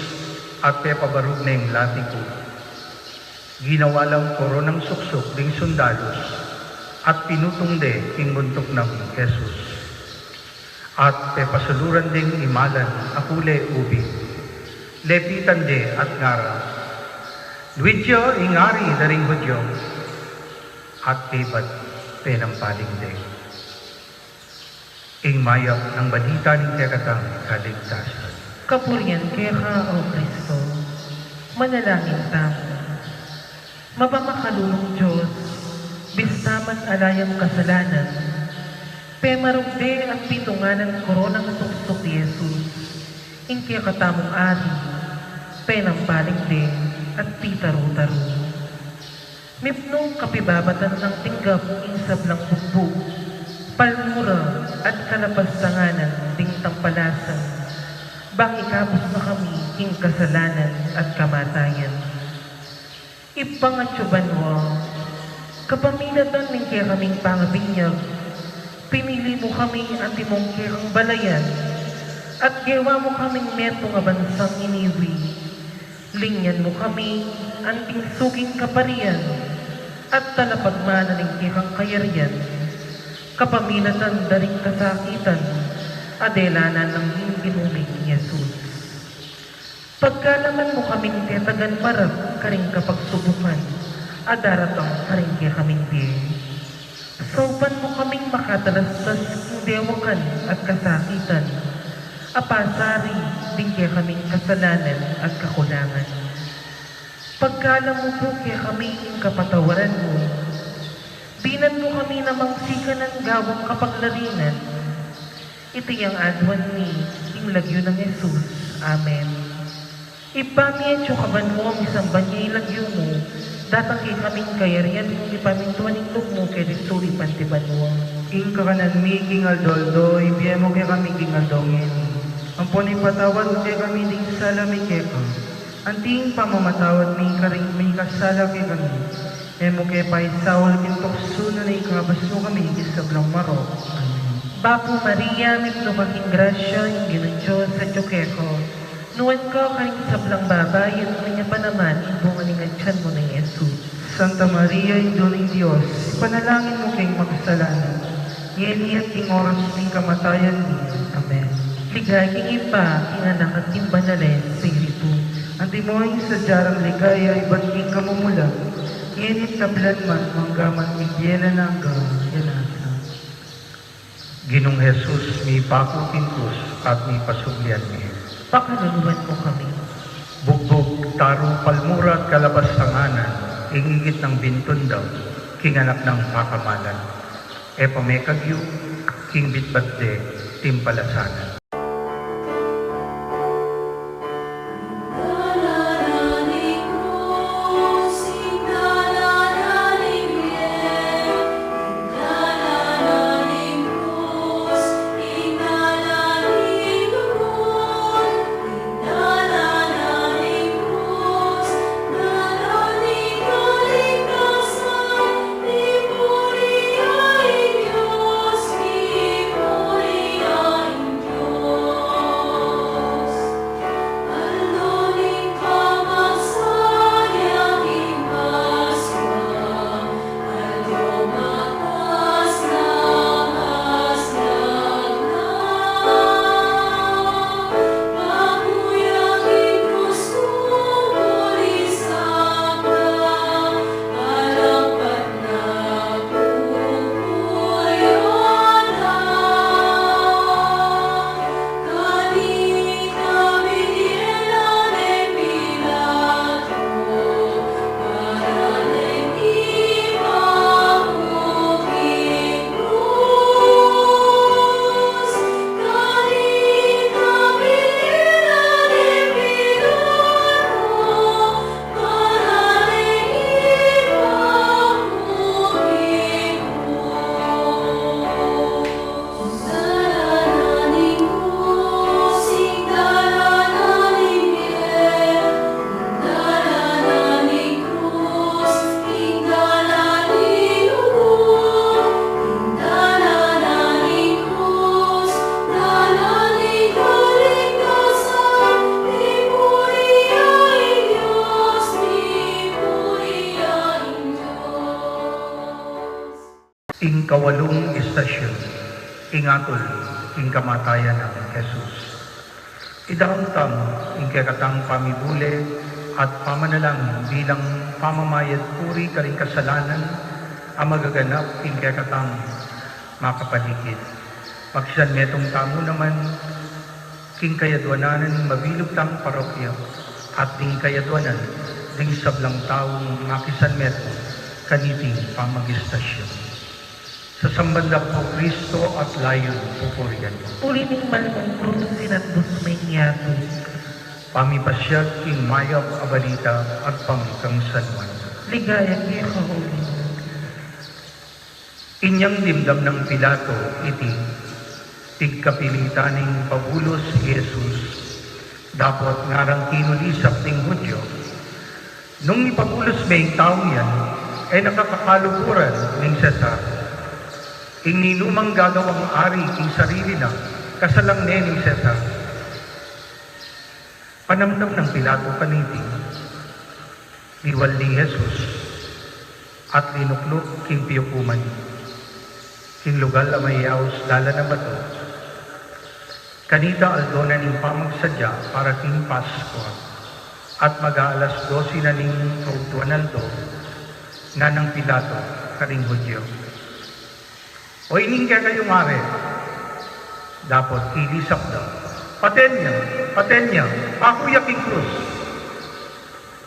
at pepabarug ne ing lati ku. Ginawa lang koronang suksuk ding sundalus at pinutung de king buntuk nang Jesus. At pepasuluran deng imalan a kule ubi. Lepitan de at ngara, "Nuit ya ing Ari da ring Judio." At kaybat penampaling de. Ing mayap nang balita ning kekatang kaligtasan. Kapurian keka, O Kristo. Manalangin tamu. Mapamakalulung Dios, bista man ala yang kasalanan, pemarug de at pitungan nang koronang suksuk i Jesus, ing kekatamung Ari, penampaling de at pitaru-taru. Mipnung kapibabatan nang tinggap ing sablang bugbug, palmura at kalapastanganan ding tampalasan, bang ikabus na kami king kasalanan at kamatayan. Ibpa nang atsu banua, kapamilatan ning kekaming pangabinyag, pinili mu kami antimong kekang balayan, at gewa mu kaming metung a bansang iniwi. Linyan mu kami anting suging kaparian at talapagmana ning kekang kayarian, kapamilatan da ring kasakitan a dela na nang ing Ginu ming Jesus. Pagkalaman mu kaming tetagan marap karing kapagsubukan a daratang karing kekaming bie. Saupan mu kaming makatalastas king dewakan at kasakitan a pasari ding kekaming kasalanan at kakulangan. Pagkalam mu pu kekami ing kapatawaran mu, binan mu kami namang sikanan gawang kapaglarinan. Iti yang aduan mi king lagyu nang Jesus. Amen. Ibpa mi, atsu ka banua, misamban ya ing lagyu mu, datang kekami ing kayarian mu, mipamintuan ing lub mu keti sulip anti banua. Ing kakanan mi king aldo-aldo ibie mu kekami king aldo ngeni. Ampon ipatawad mu kekami ding sala mi keka, anti ing pamamatawad mi karing mikasala kekami. E mu ke paisaul king tuksu, nune ikabus mu kami king sablang marok. Amen. Bapu Maria, mipnu ka king grasya, ing Ginung Dios atsu keka. Nuan ka karing sablang babai, at nuan ya pa naman ing bunga ning atian mu nang i Jesus. Santa Maria, Indu ning Dios, ipanalangin mu keng makasalanan, ngeni at king oras ning kamatayan mi. Amen. Ligaya king Ibpa, king Anak, at king Banal a Espiritu. Antimo ing sadya rang ligaya ibat king kamumulan, ngeni at kapilan man, mangga man king bie alang angga. Amen. Ginung Jesus, mipaku king krus at mipasublian mi, pakalulwan mu kami. Bugbug, taru, palmura at kalapastanganan ing igit nang bintun da king anak nang pakamalan. E pa me kagyu king bitbat de timpalasanan. Pawalung istasyon, ing atul king kamatayan nang Jesus. Idaun tamu ing kekatang pamibule at pamanalangin bilang pamamayad puri karing kasalanan a magaganap king kekatang makapaligid. Makisanmetung tamu naman king kayadwanan ning mabilug tang parokya at ding kayadwanan ding sablang taung makisanmetung kaniting pamag-istasyon. Sasamban da pu Kristo at layun pupurian. Uli ning mal mung krus, inatbus me ing yatu. Pamipasyag king mayap a balita agpang kang San Juan. Ligaya keka, O Ginu. Inyang dimdam nang Pilato iti pigkapilitan ning pabulus i Jesus, dapot ngarang kinulisap ding Judio. Nung ipabulus me ing taung yan, e na kakaluguran ning Cesar. Ing ninumang gagawang ari king sarili na, kasalang ne ning Cesar. Panamnam nang Pilato kaniti, liwal ne i Jesus at linukluk king piukuman, king lugal a mayaus dalan a batu. Kanita aldo na ning pamagsadya para king Paskua, at mag-aalas dose na ning kaudtuan aldo. Nganang Pilato karing Judio, "O ining kekayung ari?" Dapot kilisap da, "Paten ya, paten ya, paku ya king krus."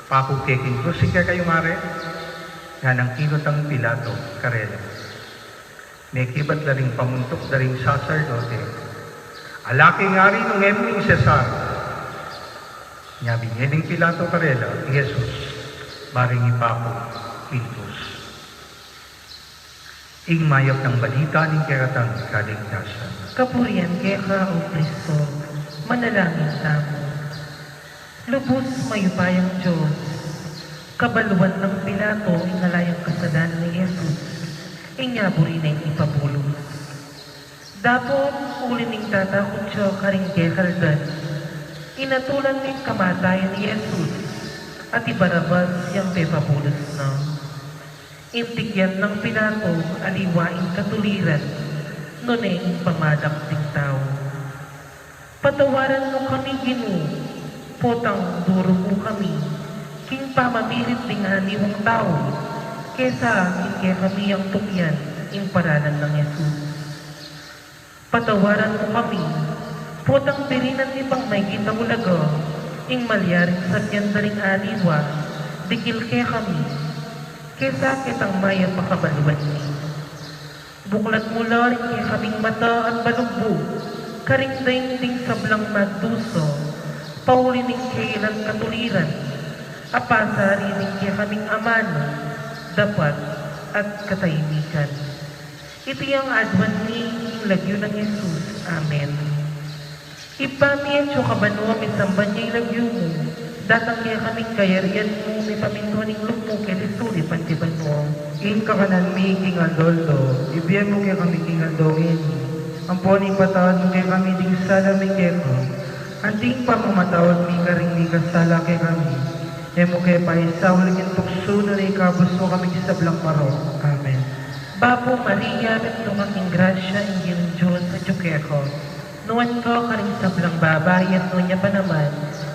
"Paku ke king krus ing kekayung ari?" nganang kinutang Pilato karela. Mekibat la ring pamuntuk da ring saserdote, "Ala keng ari nung e mu ing Cesar." Nya binie neng Pilato karela i Jesus, baring ipaku king krus. Ing mayap nang balita ning kekatang kaligtasan. Kapurian keka, O Kristo. Manalangin tamu. Lubus mayupayang Dios, kabaluan nang Pilato ing ala yang kasalanan i Jesus, inya buri neng ipabulus. Dapot uli ning tatakut ya karing kekaldan, inatulan neng kamatayan i Jesus, at i Barabas yang pepabulus na. Intikyan nang Pilato aliwa ing katuliran, nune ing pamadak ding tau. Patawaran mu kami, Ginu, potang duru mu kami king pamamilit ding aliwang tau, kesa king kekami yang tukyan ing paralan nang Jesus. Patawaran mu kami, potang dirinan mi pang maigit a ulaga ing malyaring sabian da ring aliwa dikil kekami, kesa ketang mayap a kabaluan mi. Buklat mu la ring kekaming mata at balugbu karing daing ding sablang magdusa, pauli ning kailan katuliran, a pasari ding kekaming amanu, dapat at katahimikan. Iti yang aduan mi king lagyu nang Jesus. Amen. Ibpa mi, atsu ka banua, misamban ya ing lagyu mu, datang kekami ing kayarian mu, mipamintuan ing lub mu keti sulip anti banua. Ing kakanan mi king aldo-aldo ibie mu kekami king aldo ngeni. Ampon ipatawad mu kekami ding sala mi keka, anti ing pamamatawad mi karing mikasala kekami. E mu ke paisaul king tuksu, nune ikabus mu kami king sablang marok. Amen. Bapu Maria, mitmu ka king grasya, ing Ginung Dios atyu keka. Nuan ka karing sablang babai, at nuan ya pa naman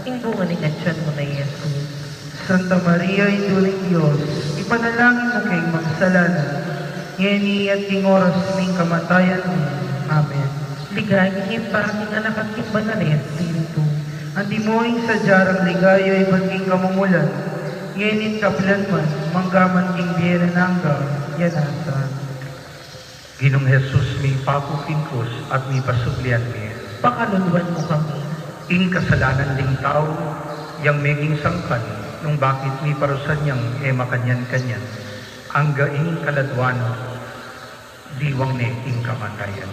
ing bunga ning atyan mu na i Jesus. Santa Maria, Indu ning Dios, ipanalangin mu keng makasalanan, ngeni at king oras ning kamatayan mi. Amen. Ligaya king Ibpa, king Anak, at king Banal a Espiritu. Antimo ing sadya rang ligaya ibat king kamumulan, ngeni at kapilan man, mangga man king bie alang angga. Amen. Ginung Jesus, mipaku king krus at mipasublian mi, pakaluluan mu kami. Ing kasalanan ding tau yang meging sangkan nung bakit miparusan yang e makanyan-kanyan, angga ing kaladwan, diwang ne king kamatayan.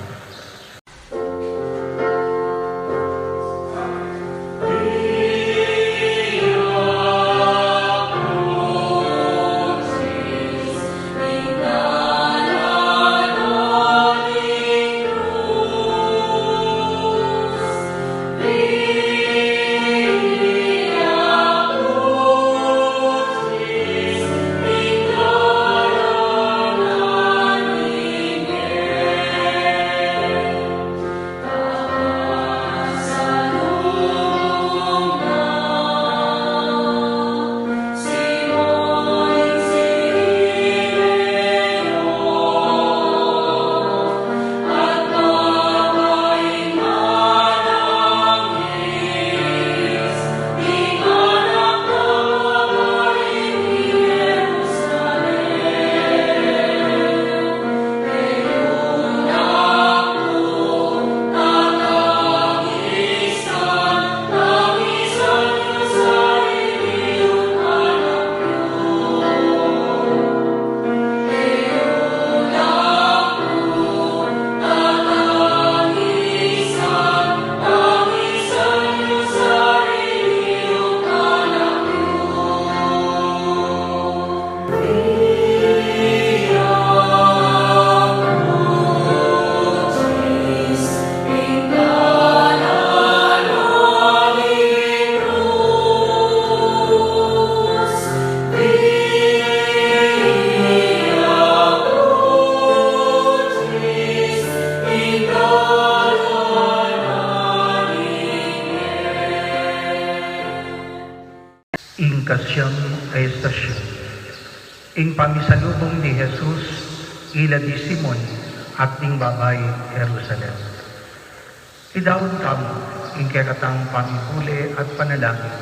Ing kasiam a estasion. Ing pamisalubung di Jesus, ila di Simon at ding babaing Jerusalem. Idaun tamu ing kekatang pamibule at panalangin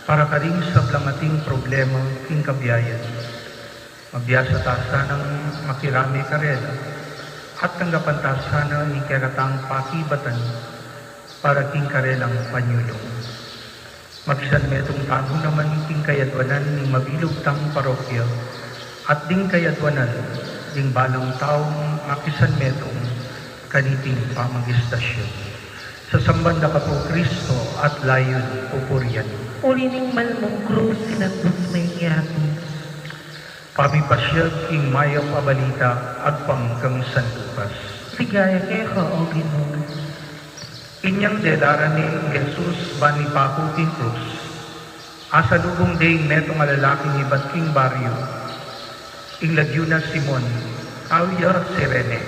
para karing sablang ating problema king kabiayan. Mabiasa ta sanang makirame karela at tanggapan ta sana ing kekatang pakibatan para king karelang panyulung. Makisanmetung tamu naman king kayadwanan ning mabilug tang parokya at ding kayadwanan ding balang taung makisanmetung kaniting pamag-estasyon. Sasamban da ka pu, Kristo, at layun pupurian. Uli ning malmung krus, sinandus me ing yatu. Pamipasiag king mayap a balita agpang kang San Lucas. Ligaya keka, O Ginu. Inyang delaran ne i Jesus ban mipaku king krus, asalubung de ing metung a lalaking ibat king baryu, ing lagyu na Simon, tau ya Cirene.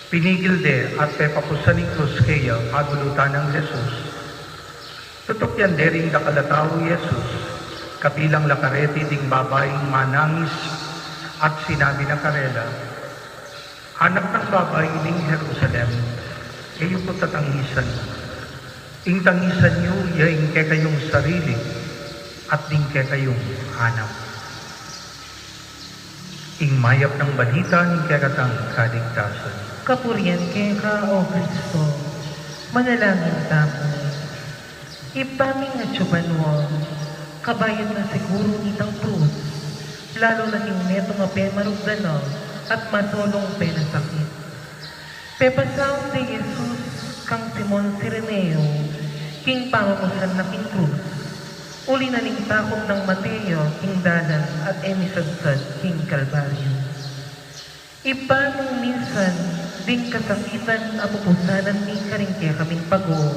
Pinigil de at pepakusan ing krus keya, pagulutan nang Jesus. Tutukian de ring dakal a tau i Jesus, kabilang la kareti ding babaing manangis, at sinabi na karela, Anak nang babai ning Jerusalem, e yu ku tatangisan. Ing tangisan yu ya ing kekayung sarili at ding kekayung anak. Ing mayap nang balita ning kekatang kaligtasan. Kapurian keka, O Kristo. Manalangin tamu. Ibpa ming atsu banua, kabayad na siguru nitang krus, lalu na king metung a pemarugdan na at masolung penasakit. Pepasaut de i Jesus kang Simon Cireneo king pamamusan na king krus, uli na ning takut nang mate ya king dalan at e misadsad king Kalbaryu. Ibpa, nung minsan ding kasakitan a pupusanan mi karing kekaming pagua,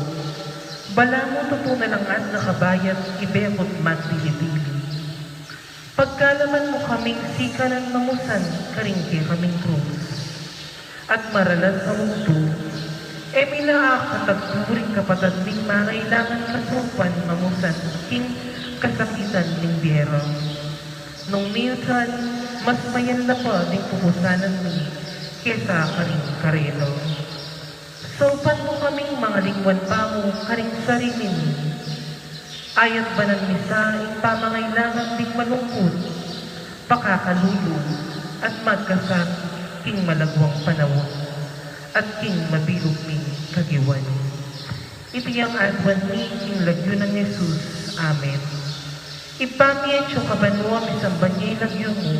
balamu tutu na lang at nakabayat, e ku magdili-dili. Pagkalaman mu kaming sikanan mamusan karing kekaming krus at maralas a multo, e mi na akatagpu ring kapatad ming mangailangan kasaupan mamusan king kasakitan ning bie ra. Nung minsan, mas mayap la pa ding pupusanan mi kesa karing karela. Saupan mu kaming mangalingwan pa mu karing sarili mi. Ayat banan mi sa ing pamangailangan ding malungkut, pakakalulu, at magkasakit king malagwang panaun, at king mabilug ming kagiwan. Iti yang aduan mi king lagyu nang Jesus. Amen. Ibpa mi atsu ka banua, misamban ya ing lagyu mu,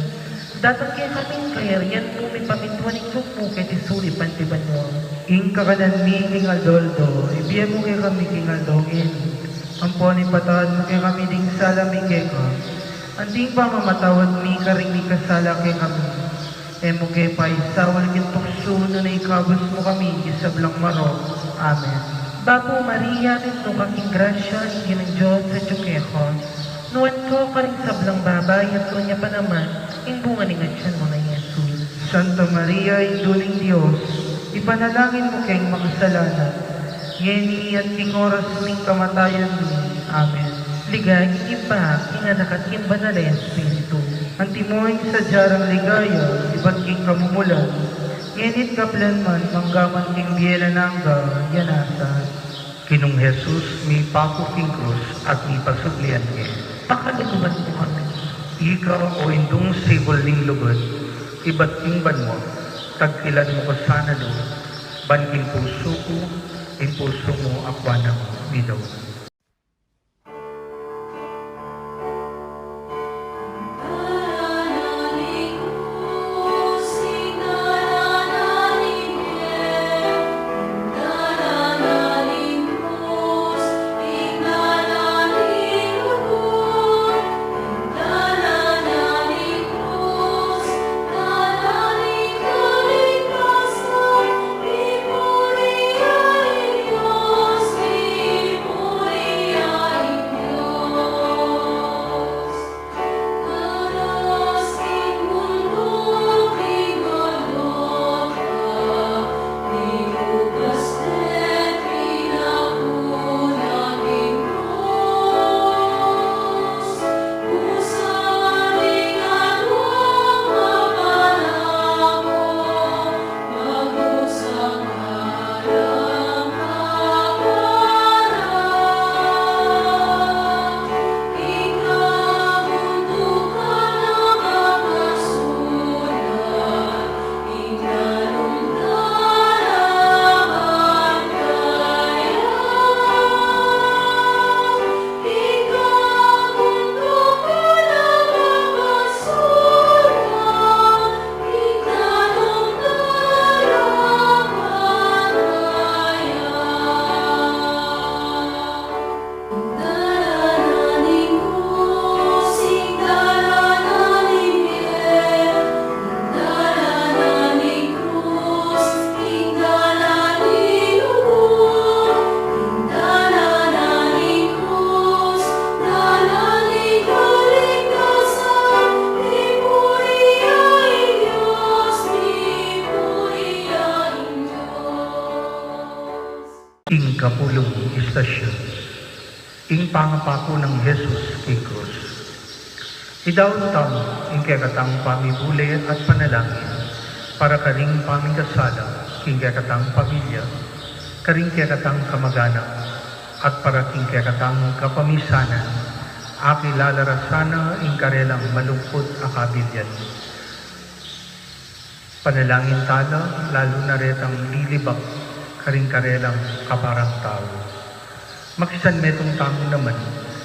datang kekami ing kayarian mu, mipamintuan ing lub mu keti sulip anti banua. Ing kakanan mi king aldo-aldo, ibie mu kekami king aldo ngeni. Ampon ipatawad mu kekami ding sala mi keka, anti ing pamamatawad mi karing mikasala kekami. E mu ke paisaul king tuksu, nune ikabus mu kami king sablang marok. Amen. Bapu Maria, mitmu ka king grasya, ing Ginung Dios atyu keka. Nuan ka karing sablang babai, at nuan ya pa naman ing bunga ning atyan mu a i Jesus. Santa Maria, Indu ning Dios, ipanalangin mu keng makasalanan, ngeni at king oras ning kamatayan mi. Amen. Ligaya king Ibpa, king Anak, at king Banal a Espiritu. Antimo ing sadya rang ligaya, ibat king kamumulan, ngeni't kapilan man, manggaman king bie alang angga. Amen. Ginung Jesus, mipaku king krus at mipasublian ke. Pakaluluan mu kami. Ika, o Indung sikul ning lugud, ibat king banua, tagkilan mu ku sana lub, ban king pusu ku, ing pusu mu akua nang midaun. Istasyon. Ing pangapaku nang Jesus king krus. Idaun tamu ing kekatang pamibule at panalangin para karing pamikasala king kekatang pamilya, karing kekatang kamaganak, at para king kekatang kapamisanan, a kilala ra sana ing karelang malungkut a kabilyan. Panalangin tala, lalu na retang lilibak karing karelang kaparang tau. Makisanmetung tamu naman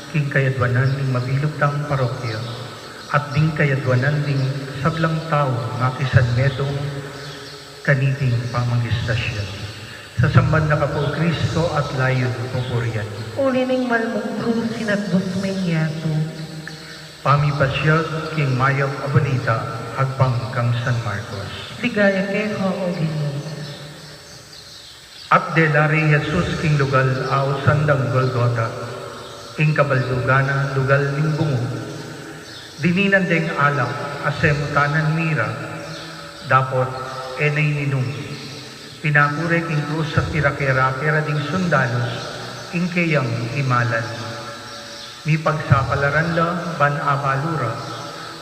king kayadwanan ning mabilug tang parokya, at ding kayadwanan ding sablang tau makisanmetung kaniting pamang-istasyon. Sasamban da ka pu, Kristo, at layun pupurian. Uli ning mal mung krus, sinakbus me ing yatu. Pamipasyag king mayap a balita agpang kang San Marcos. Ligaya keka, O Ginu. At dela ri Jesus king lugal a ausan dang Golgota, ing kabaldugan na lugal ning bungu. Dininan deng alak a semutanan mi ra, dapot e ne ininum. Pinaku re king krus at pirake-rake ra ding sundalus ing keyang imalan. Mipagsapalaran la ban abalu ra,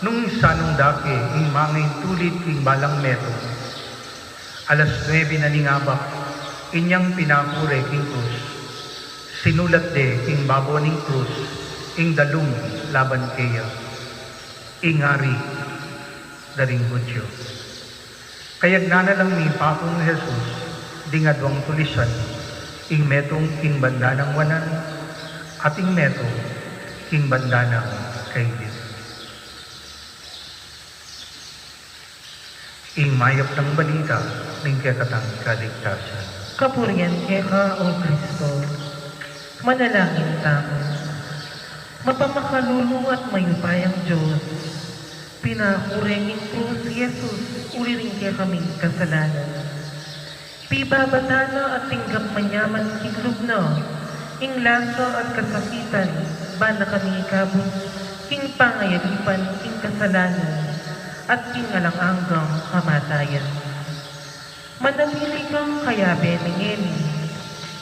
nung insanung da ke ing mangintulid king balang metung. Alas nuebe na ning abak, inyang pinaku re king krus. Sinulat de king babo ning krus ing dalung laban keya, "Ing Ari da ring Judio." Kayagnan na lang mipakung Jesus ding adwang tulisan, ing metung king banda nang wanan, at ing metung king banda nang kailinan. Ing mayap nang balita ning kekatang kaligtasan. Kapurian keka, O Kristo. Manalangin tamu. Mapamakalulu at mayupayang Dios, pinaku re king krus i Jesus uli ring kekaming kasalanan. Pibabatan na at tinggap manyaman king lub na ing lasa at kasakitan, ban na kami ikabus king pangayalipan king kasalanan at king alang anggang kamatayan. Manatili kang kayabe ning ngeni,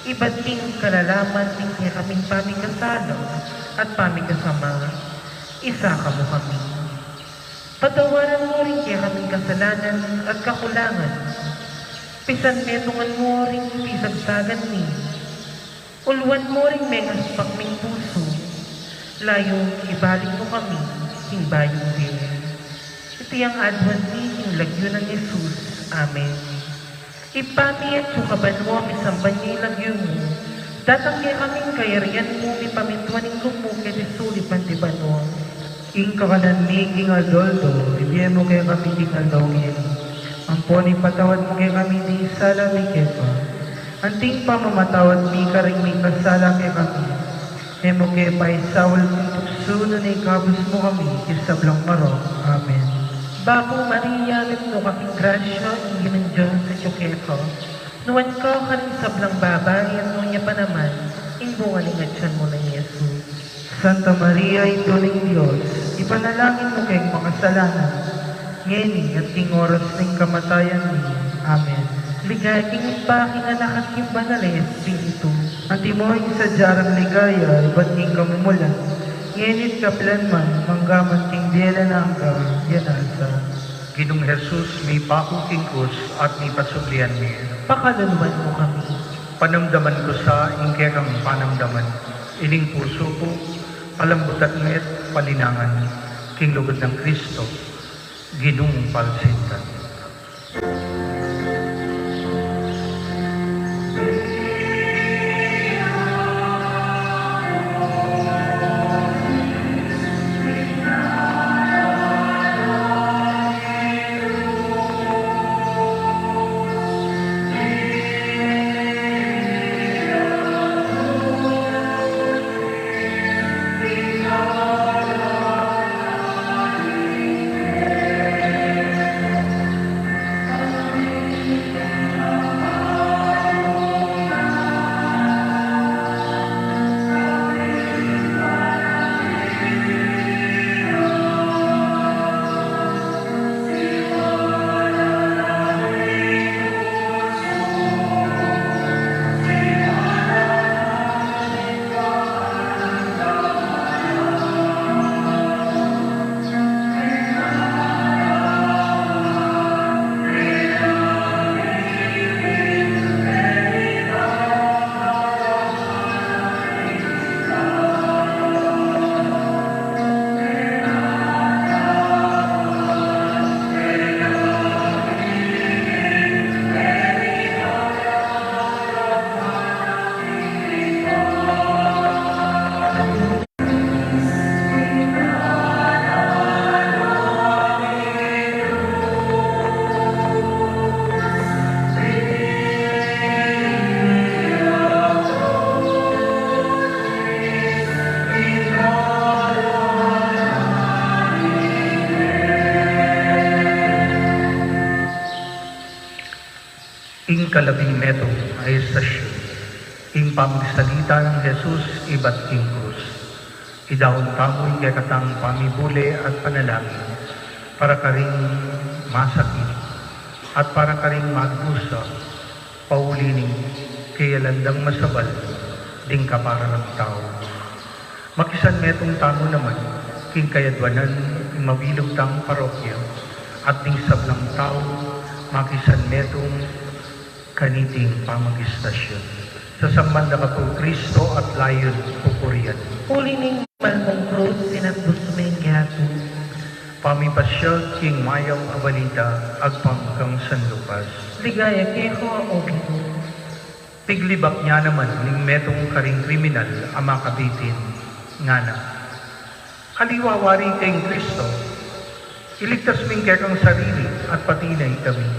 ibat king kalalaman ning kekaming pamikasala at pamikasama, isaka mu kami. Patawaran mu ring kekaming kasalanan at kakulangan. Pisanmetungan mu ring pisagsagan mi. Uluan mu ring mengaspak ming pusu, layun ibalik mu kami king bayung bie. Iti ing aduan mi king lagyu nang Jesus. Amen. Ibpa mi, atiu ka banua, misamban ya ing lagyu mu, datang kekami ing kayarian mu, mipamintuan ing lub mu keti sulip anti banua. Ing kakanan mi king aldo-aldo, ibie mu kekami king aldo ngeni. Ampon ipatawad mu kekami ding sala mi keka, anti ing pamamatawad mi karing mikasala kekami. E mu ke paisaul king tuksu, nune ikabus mu kami king sablang marok. Amen. Bapu Maria, mitmu ka king grasya, ing Ginung Dios atiu keka. Nuan ka karing sablang babai, at nuan ya pa naman ing bunga ning atian mu nang Jesus. Santa Maria, Indu ning Dios, ipanalangin mu keng makasalanan, ngeni at king oras ning kamatayan mi. Amen. Ligaya king Ibpa, king Anak, at king Banal a Espiritu. Antimo ing sadya rang ligaya ibat king kamumulan, ngeni at kapilan man, manggaman king bie alang angga. Amen. Ginung Jesus, mipaku king krus at mipasublian mi. Pakaluluan mu kami. Panamdaman ku sa ing kekang panamdaman, ining pusu ku, palambutan me't palinangan king lugud nang Kristo, Ginung palsintan. Kalabing metung a estasyun, ing pamagsalita nang Jesus ibat king krus. Idaun tamu ing kekatang pamibule at panalangin para karing masakit at para karing magdusa, pauli ning keyalandang masabal ding kapara nang tau. Makisanmetung tamu naman king kayadwanan ning mabilug tang parokya at ding sablang tau makisanmetung kaniting pamag-istasyun. Sasamban da ka pu Kristo at layun pupurian. Uli ning mal mung krus, sinakbus me ing yatu. Pamipasya king mayap a balita agpang kang San Lucas. Ligaya keka, O Ginu. Piglibak ne naman ning metung karing kriminal a makabitin, ngana, Aliwa wari keng Kristo, iligtas me ing kekang sarili at pati na ikami.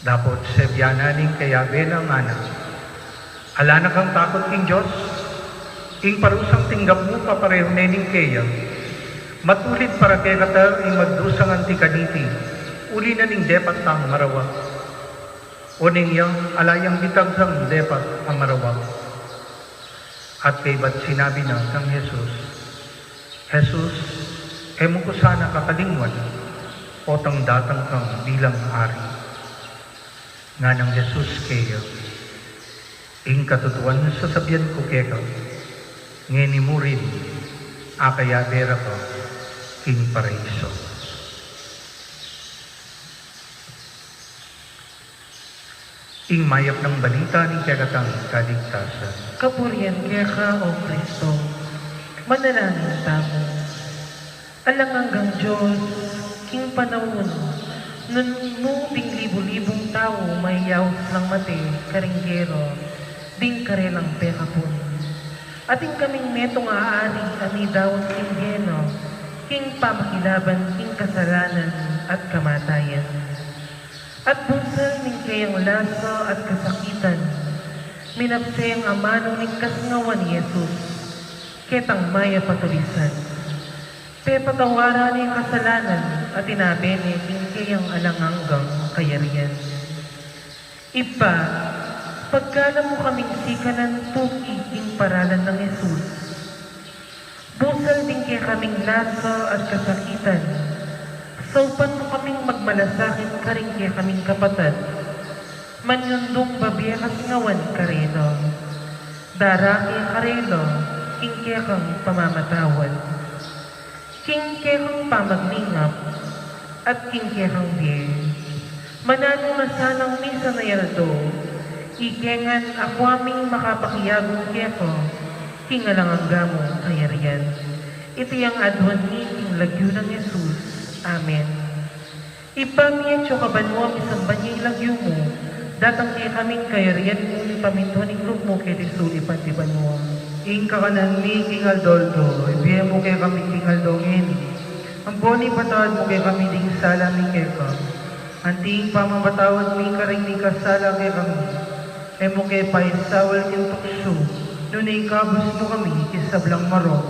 Dapot sebian na ne ing kayabe na, ngana, Ala na kang takut king Dios, ing parusang tinggap mu kaparehu ne ning keya. Matulid para kekata ing magdusang anti kaniti, uli na ning depat tang marawak. Oning ya, ala yang bitag kang depat a marawak. At kaybat sinabi na kang Jesus, Jesus, e mu ku sana kakalingwan, potang datang kang bilang Ari. Nganang Jesus keya, Ing katutuan sasabian ku keka, ngeni mu rin akayabe ra ka king Paraiso. Ing mayap nang balita ning kekatang kaligtasan. Kapurian keka, O Kristo. Manalangin tamu. Alang anggang Dios, king panaun nung nu ding libu-libung tau mayayaus lang mate karing gera ding karelang pekapun, atin kaming metung a ari a midaun king gera king pamakilaban king kasalanan at kamatayan. At busal ning keyang lasa at kasakitan, minapse yang amanu ning kasingawan i Jesus, ketang mayap a tulisan. Pepatawaran ne ing kasalanan at tinabe ne king keyang alang anggang kayarian. Ibpa, pagkalam mu kaming sikanan tuki king paralan nang Jesus. Busal ding kekaming lasa at kasakitan, saupan mu kaming magmalasakit karing kekaming kapatad, manyundung babie kasingawan karela. Darake karela king kekang pamamatawad, king kekang pamaglingap, at king kekang bie. Mananu na sanang misan a aldo, ike ngan akua ming makapakiabe keka king alang angga mung kayarian. Iti ing aduan mi king lagyu nang Jesus. Amen. Ibpa mi, atiu ka banua, misamban ya ing lagyu mu, datang kekami ing kayarian mu, mipamintuan ing lub mu keti sulip anti banua. Ing kakanan mi king aldo-aldo ibie mu kekami king aldo ngeni. Ampon ipatawad mu kekami ding sala mi keka, anti ing pamamatawad mi karing mikasala kekami. E mu ke paisaul king tuksu, nune ikabus mu kami king sablang marok.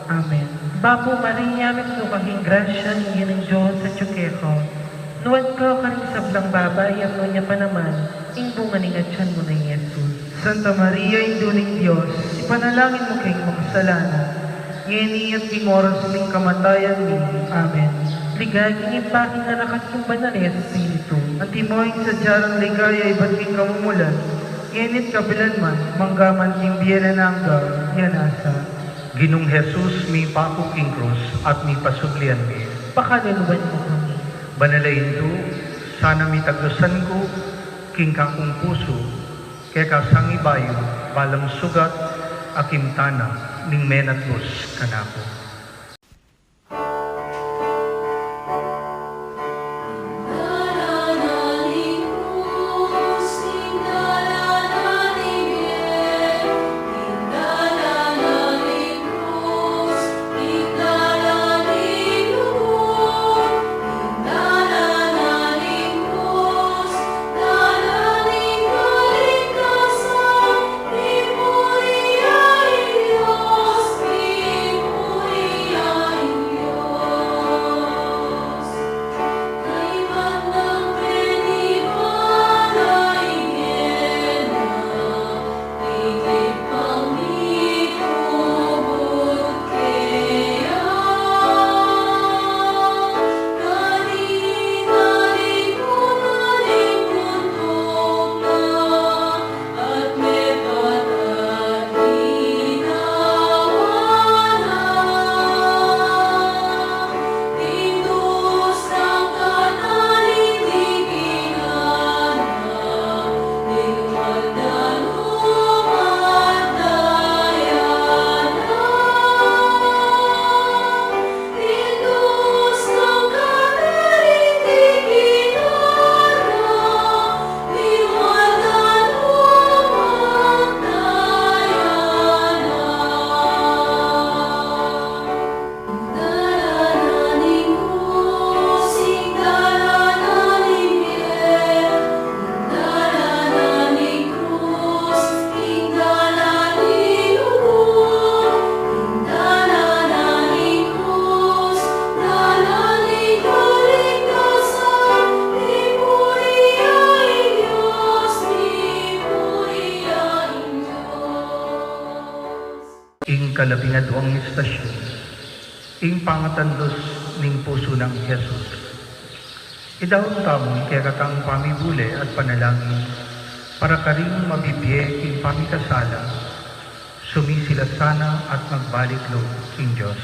Amen. Bapu Maria, mitmu ka king grasya, ing Ginung Dios atiu keka. Nuan ka karing sablang babai, at nuan ya pa naman ing bunga ning atian mu nang i Jesus. Santa Maria, Indu ning Dios, ipanalangin mu keng makasalanan, ngeni at king oras ning kamatayan mi. Amen. Ligaya king Ibpa, king Anak, at king Banal a Espiritu. Antimo ing sadya nang ligaya ibat king kamumulan, ngeni at kapilan man, mangga man king bie alang angga. Amen. Ginung Jesus, mipaku king krus at mipasublian mi, pakaluluan mu kami. Banal a Indu, sana mitagdasan ku king kakung pusu keka sangibayu balang sugat a kimtan na ning menatbus kanaku. Ing kalabing aduang istasyun, ing pangatandus ning pusu nang Jesus. Idaun tamu ing kekatang pamibule at panalangin para karing mabibie king pamikasala, sumisila sana at magbalik lub king Dios.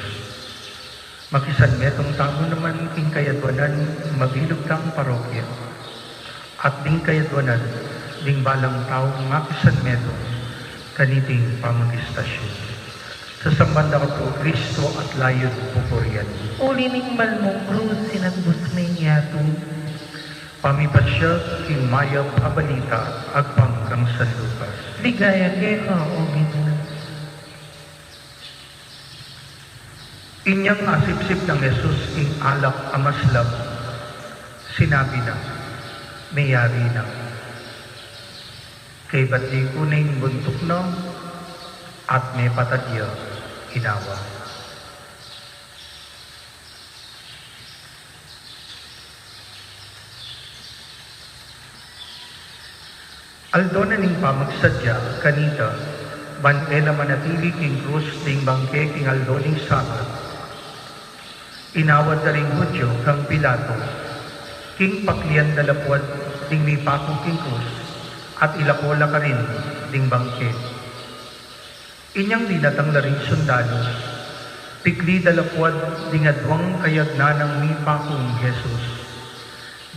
Makisanmetung tamu naman king kayadwanan ning mabilug tang parokya, at ding kayadwanan ding balang taung makisanmetung kaniting pamagistasyun. Sasamban da ka pu, O Kristo, at layun pupurian. Uli ning mal mung krus, sinatbus me ing yatu. Pamipasya king mayap a balita agpang kang San Lucas. Ligaya keka, O Ginu. Inyang asipsip nang Jesus ing alak a maslab, sinabi na, "Meyari na." Kaybat diku ne ing buntuk na, at mepatad ya inawa. Aldo na ning pamagsadya kanita, ban e la manatili king krus ding bangke king aldo ning Sabat. Inawat da ring Judio kang Pilato king paklian da lapuad ding mipaku king krus, at ilako la karin ding bangke. Inyang dinatang la ring sundalus, pikli da lapuad ding aduang kayagnan nang mipakung Jesus.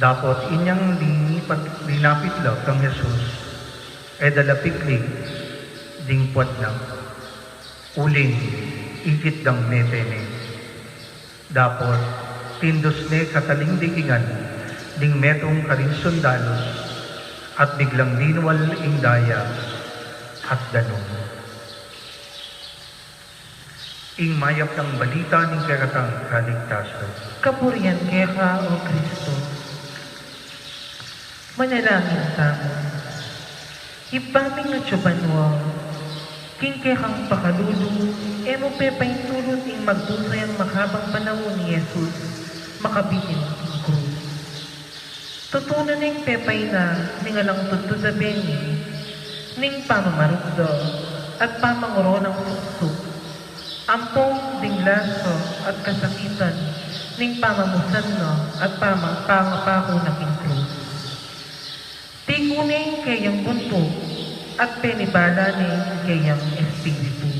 Dapot inyang dinipat-, dinapit la kang Jesus, e da la pikli ding puad na, uling ikit dang mete ne. Dapot tindus ne kataling dikingan ding metung karing sundalus, at biglang linual ing daya at danum. Ing mayap nang balita ning kekatang kaligtasan. Kapurian keka, O Kristo. Manalangin tamu. Ibpa ming atsu banua, king kekang pakalulu, e mu pepaintulut ing magdusa yang makabang panaun i Jesus makabitin king krus. Tutu na ning pepainan ning alang tudtud a beni, ning pamamarugda at pamangoro nang suksuk, ampong ding lasa at kasakitan ning pamamusan na at pamang-, pangapaku na king krus. Tiku ne ing keyang buntuk, at penibala ne ing keyang espiritu.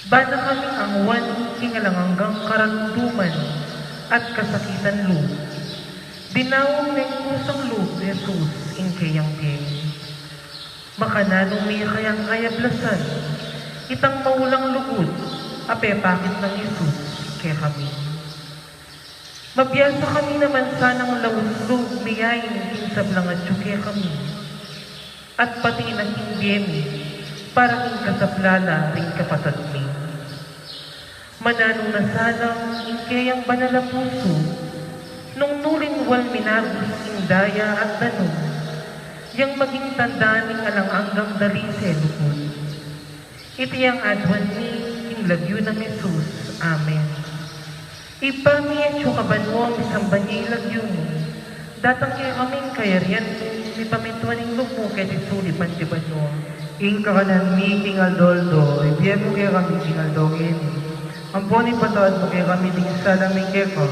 Ba na kaming angwan king alang anggang karunduman at kasakitan lub, binaung neng kusang lub Jesus ing keyang bie. Makananu mi kayang ayablasan itang maulang lugud a pepakit nang Jesus kekami? Mabiasa kami naman sanang laus lub miyain king sablang atsu kekami, at pati na king bie mi para king kasaplalan ring kapatad mi. Mananu na sana ing keyang banal a pusu, nung nulinwal mi na ring daya at danum, yang maging tanda ning alang anggang dalise lugud. Iti ing aduan mi king lagyu nang Jesus. Amen. Ibpa mi, atsu ka banua, misamban ya ing lagyu mu. Datang kekami ing kayarian mu, mipamintuan ing lub mu keti sulip anti banua. Ing kakanan mi king aldo-aldo, ibie mu kekami king aldo ngeni. Ampon ipatawad mu kekami ding sala mi keka,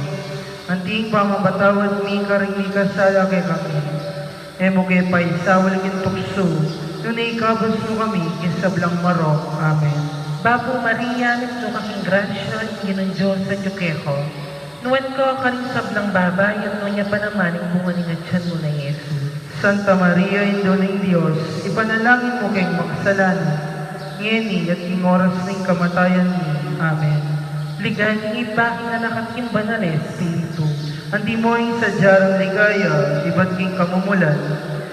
anti ing pamapatawad mi karing mikasala kekami. E mu ke paisaul king tuksu, nune ikabus mu kami king sablang marok. Amen. Bapu Maria, mitmu ka king grasya, ing Ginung Dios atyu keka. Nuan ka karing sablang babai, at nuan ya pa naman ing bunga ning atian mu a i Jesus. Santa Maria, Indu ning Dios, ipanalangin mu keng makasalanan, ngeni at king oras ning kamatayan mi. Amen. Ligaya king Ibpa, king Anak, at king Banal a Espiritu. Antimo ing sadya nang ligaya ibat king kamumulan,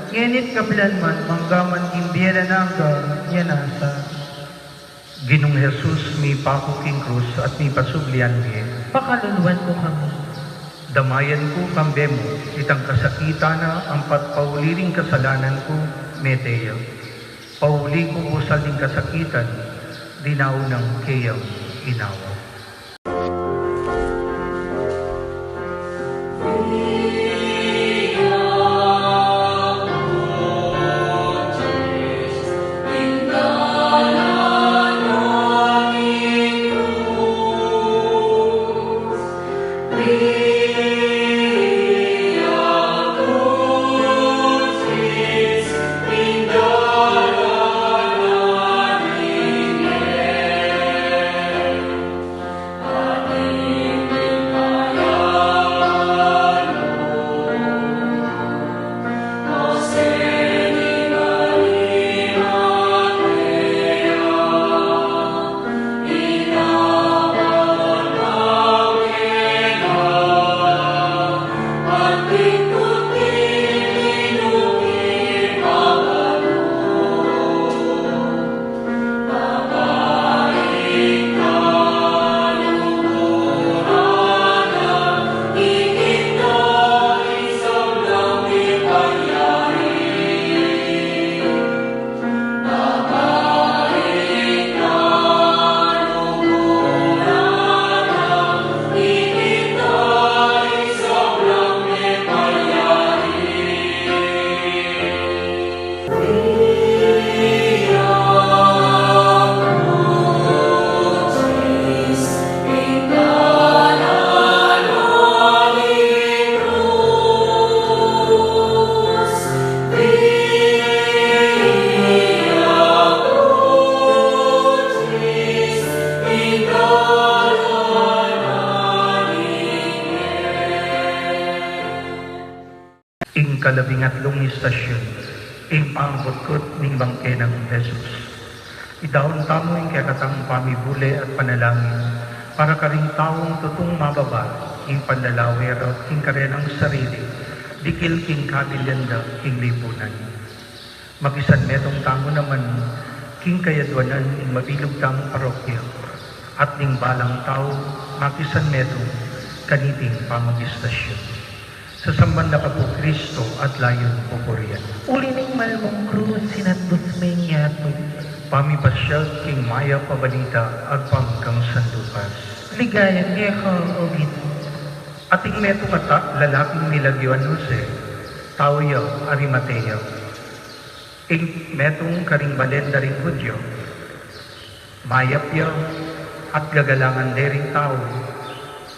ngeni at kapilan man, mangga man king bie alang angga. Amen. Ginung Jesus, mipaku king krus at mipasubli ing bie, pakaluluan mu kami. Damayan ku kambe mu itang kasakitan na ampat pauli ring kasalanan ku, mete ya. Pauli ku busal ning kasakitan, dinaun nang keyang inawa. Labing atlung istasyun, ing pangkutkut ning bangke nang Jesus. Idaun tamu ing kekatang pamibule at panalangin para karing taung tutung mababa ing panlalawe ra king karenang sarili, dikil king kabilyan da king lipunan. Makisanmetung tamu naman king kayadwanan ning mabilug tamung parokya at ning balang tau makisanmetung kaniting pamag-istasyun. Sasamban da ka pu Kristo at layun pupurian. Uli ning mal mung krus, sinandus me ing yatu. Pamipasyag king mayap a balita agpang kang San Lucas. Ligaya keka, O Ginu. Atin metung a ta-, lalaking milagyuan Jose, tau ya Arimatea. Ing metung karing balen da ring Judio. Mayap ya at gagalangan de ring tau.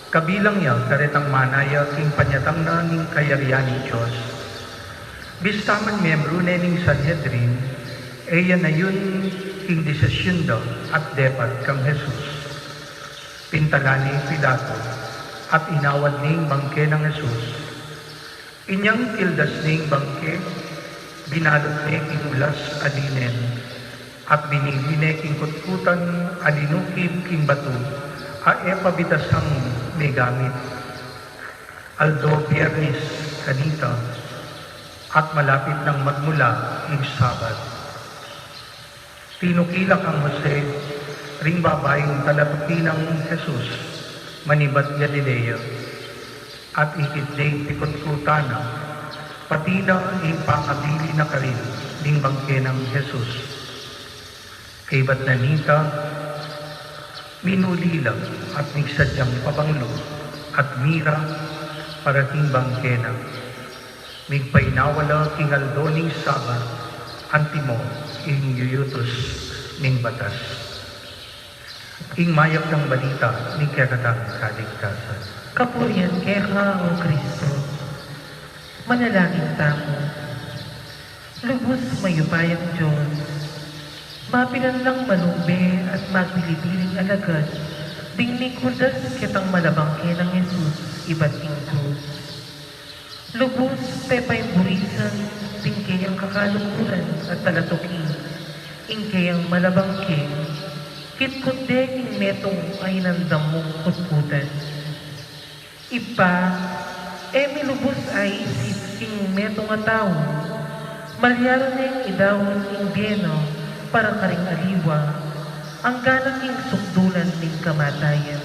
Kabilang ya karetang manaya king panyatang na ning kayarian ning Dios. Bista man miyembru ne ning Sanhedrin, e ya nayun king desisyun da at depat kang Jesus. Pintalan ne i Pilato at inawad ne ing bangke nang Jesus. Inyang kildas ne ing bangke, binalut ne king ulas a linen, at binili ne king kutkutan a linukib king batu a e pa bitasang megamit. Aldo Biernis kanita, at malapit nang magmula ing Sabat. Tinukila kang Jose ring babaing talatuki nang Jesus manibat Galilea, at ikit de ing pikutkutan na, pati na ing pangabili na karin ning bangke nang Jesus. Kaybat na nita, minuli la at migsadyang pabanglu at mira para king bangke na. Migpainawa la king aldo ning Sabat, antimo ing yuyutus ning batas. Ing mayap nang balita ning kekatang kaligtasan. Kapurian keka, O Kristo. Manalangin tamu. Lubus mayupayang Dios, mapilan lang malumbe at magbilibiling alagad ding mikuldas ketang malabangke nang Jesus ibat king krus. Lubus pepaimburisan ding keyang kakaluguran at talatuki ing keyang malabangke, kitkut de king metung a inandam mung kutkutan. Ibpa, e mi lubus aisip king metung a tau, malyari neng idaun ing bie na para karing aliwa, anggana king sukdulan ning kamatayan.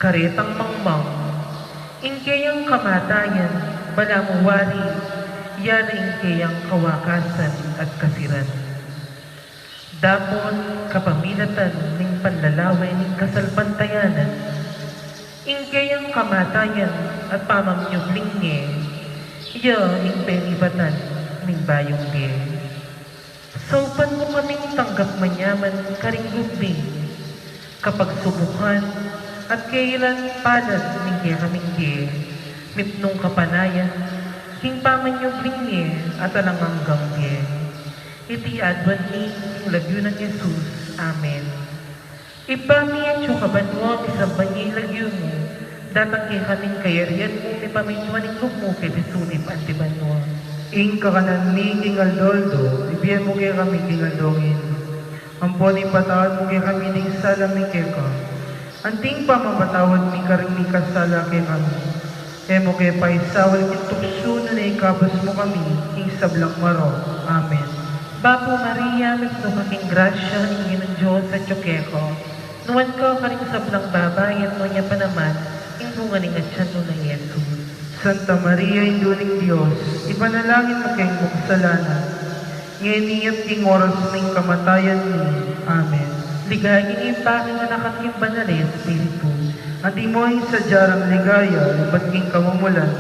Karetang mangmang, ing keyang kamatayan, balamu wari, ya na ing keyang kawakasan at kasiran. Dapot kapamilatan ning panlalawe ning kasalpantayanan, ing keyang kamatayan at pamamanyubling ne, ya ing penibatan ning bayung bie. Saupan mu kaming tanggap manyaman karing lub mi, kapagsubukan at kailan palad ning kekaming bie, mipnung kapanayan king pamanyubling ne at alang anggang bie. Iti aduan mi king lagyu nang Jesus. Amen. Ibpa mi, atsu ka banua, misamban ya ing lagyu mu. Datang kekami ing kayarian mu, mipamintuan ing lub mu keti sulip anti banua. Ing kakanan mi king aldo-aldo, ibie mu kekami king aldo ngeni. Ampon ipatawad mu kekami ding sala mi keka, anti ing pamamatawad mi karing mikasala kekami. E mu ke paisaul king tuksu, nune ikabus mu kami king sablang marok. Amen. Bapu Maria, mipnu ka king grasya, ing Ginung Dios atyu keka. Nuan ka karing sablang babai at nuan ya pa naman ing bunga ning atian mu, nang Jesus. Santa Maria, Indu ning Dios, ipanalangin mu keng makasalanan, ngeni at king oras ning kamatayan mi. Amen. Ligaya king Ibpa, king Anak, at king Banal a Espiritu. Antimo ing sadya rang ligaya ibat king kamumulan,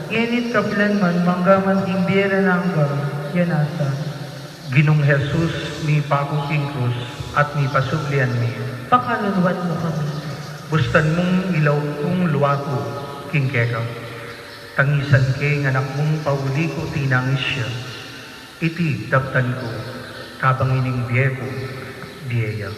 ngeni at kapilan man, mangga man king bie alang angga. Amen. Ginung Jesus, mipaku king krus at mipasublian mi, pakaluluan mu kami. Bustan mung ilaup ku ing lua ku king keka. Tangisan ke ing Anak mung pauli ku tinangis ya. Iti daptan ku, kabang ining bie ku, bie ya.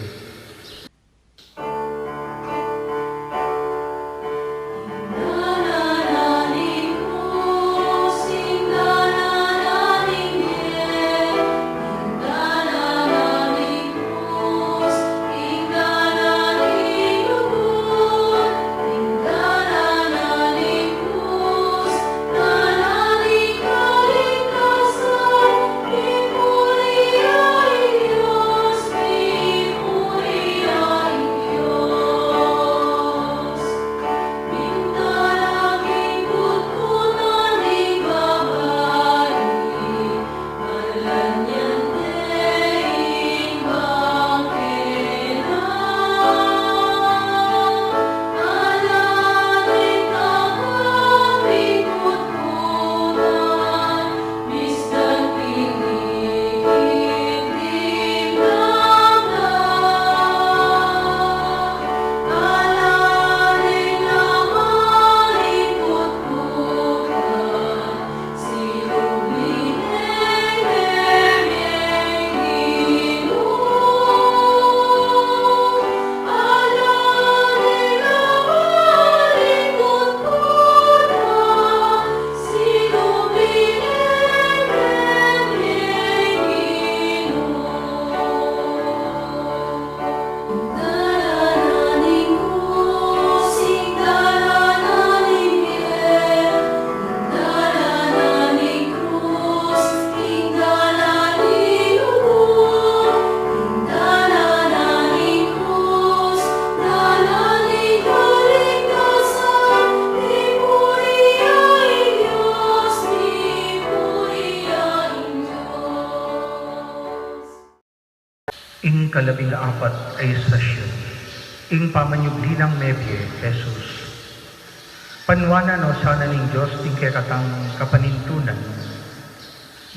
Ing kalabing apat a istasyun, ing pamanyubli nang mebie Jesus. Panuanan no sana ning Dios ding kekatang kapanintunan,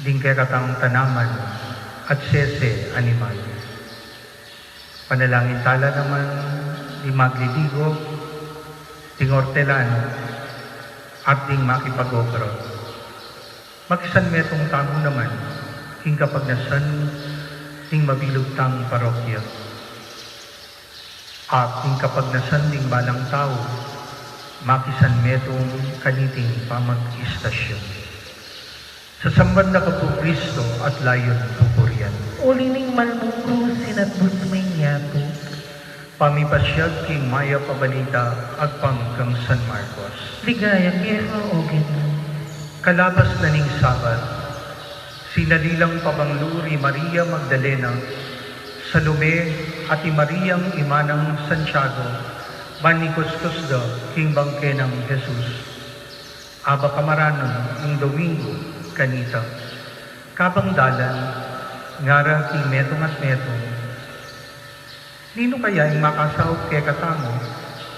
ding kekatang tanaman at sese animal. Panalangin tala naman ding magliligo, ding ortelan, at ding makipag-obra. Makisanmetung tamu naman king kapagnasan ning mabilug tang parokya at king kapagnasan ding balang tau, makisanmetung kaniting pamag-istasyun. Sasamban da ka pu Kristo at layun pupurian. Uli ning malmung krus, sinatbus me ing yatu. Pamipasyag king mayap a balita agpang kang San Marcos. Ligaya keka, O Ginu. Kalabas na ning Sabat, sinalilang pabanglu ri Maria Magdalena, Salome, at i Mariang ima nang Santiago, ban ikuskus da king bangke nang Jesus. Aba kamaranun ing Domingo kanita. Kabang dalan, ngara king metung at metung, "Ninu kaya ing makasaup kekatamu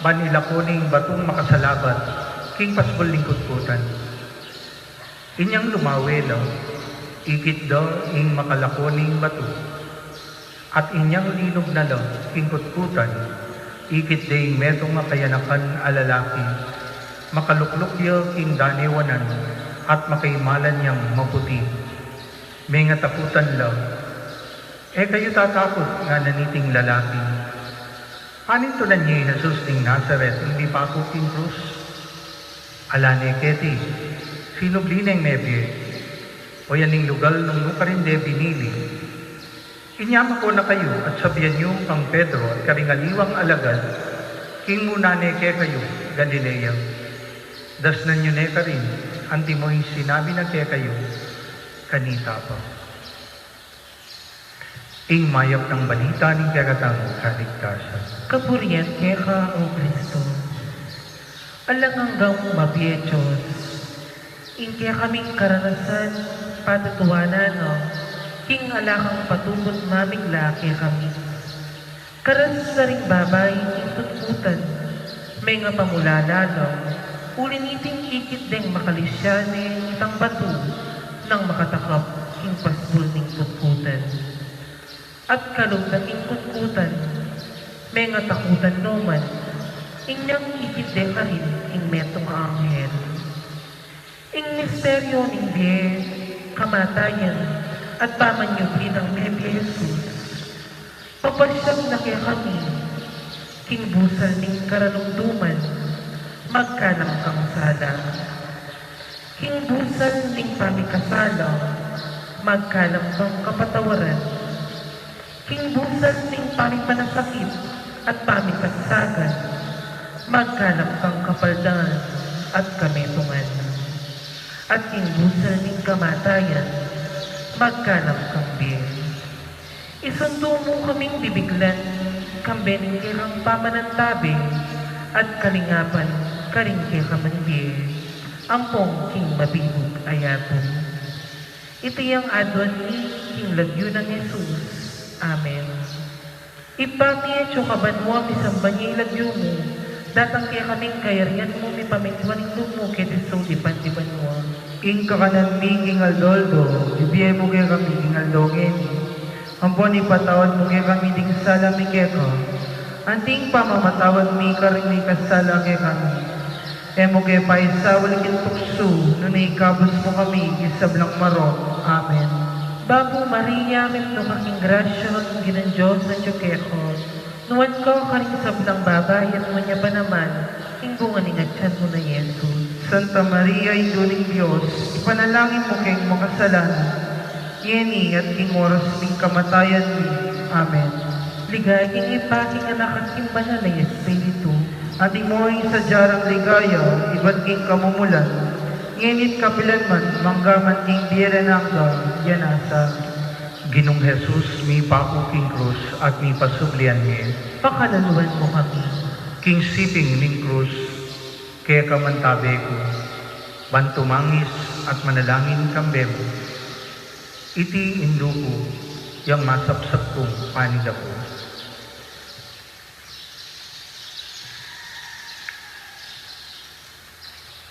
ban ilako ne ing batung makasalabat king pasbul ning kutkutan?" Inyang lumawe la, ikit da ing makalako ning batu. At inyang linub na la king kutkutan, ikit de ing metung a kayanakan a lalaki, makalukluk ya king danewanan at makaimalan yang maputi. Mengatakutan la. "E kayu tatakut," ngana niting lalaki. "Panintunan ye i Jesus ning Nazaret, ing mipaku king krus. Ala ne keti, sinubli neng mebie, o yan ing lugal nung nukarin de binili. Inya mako na kayu at sabian yu kang Pedro at karing aliwang alagad, king muna ne kekayu Galilea. Dasnan yu ne karin, antimo ing sinabi na kekayu kanita pa." Ing mayap nang balita ning kekatang kaligtasan. Kapurian keka, O Kristo. Alang anggang mabie Dios, ing kekaming karanasan, patutuanan no king ala kang patubud mamigla kekami. Karas da ring babai king kutkutan, mengapamulala la, uli niting ikit deng makalisya ne itang batu nang makatakap king pasbul ning kutkutan. At kalub na king kutkutan, mengatakutan no man, inyang ikit de karin ing metung a anghel. Ing misteryu ning bie, kamatayan, at pamanyubli nang mebie Jesus. Papasyag na kekami, king busal ning karalumduman, magkalam kang sala. King busal ning pamikasala, magkalam kang kapatawaran. King busal ning pamipanasakit at pamikasakit, magkalam kang kapaldanan at kametungan. At king busal ning kamatayan, magkalam kang bie. Isundu mu kaming bibiglan, kambe ning kekang pamanantabe, at kalingapan karing kekaming bie, ampong king mabilug a yatu. Iti yang aduan mi king lagyu nang Jesus. Amen. Ibpa mi, atsu ka banua, misamban ya ing lagyu mu, datang kekami ing kayarian mu, mipamintuan ing lub mu keti sulip anti banua. Ing kakanan mi king aldo-aldo, ibie mu kekami king aldo ngeni. Ampon ipatawad mu kekami ding sala mi keka, anti ing pamamatawad mi karing mikasala kekami. E mu ke paisaul king tuksu, nune ikabus mu kami king sablang marok. Amen. Bapu Maria, mipnu ka king grasya, ing Ginung Dios atyu keka. Nuan ka karing sablang babai, at nuan ya pa naman ing bunga ning atyan mu na Jesus. Santa Maria, Indu ning Dios, ipanalangin mu keng makasalanan, ngeni at king oras ning kamatayan mi. Amen. Ligaya king Ibpa, king Anak, at king Banal a Espiritu. Antimo ing sadya rang ligaya ibat king kamumulan, ngeni't kapilan man, manggaman king bie alang angga. Amen. Ginung Jesus, mipaku king krus at mipasublian mi. Pakaluluan mu kami. King siping ning krus, keka mantabe ku, ban tumangis at manalangin kambe mu. Iti Indu ku, yang masapsap kung panigapu.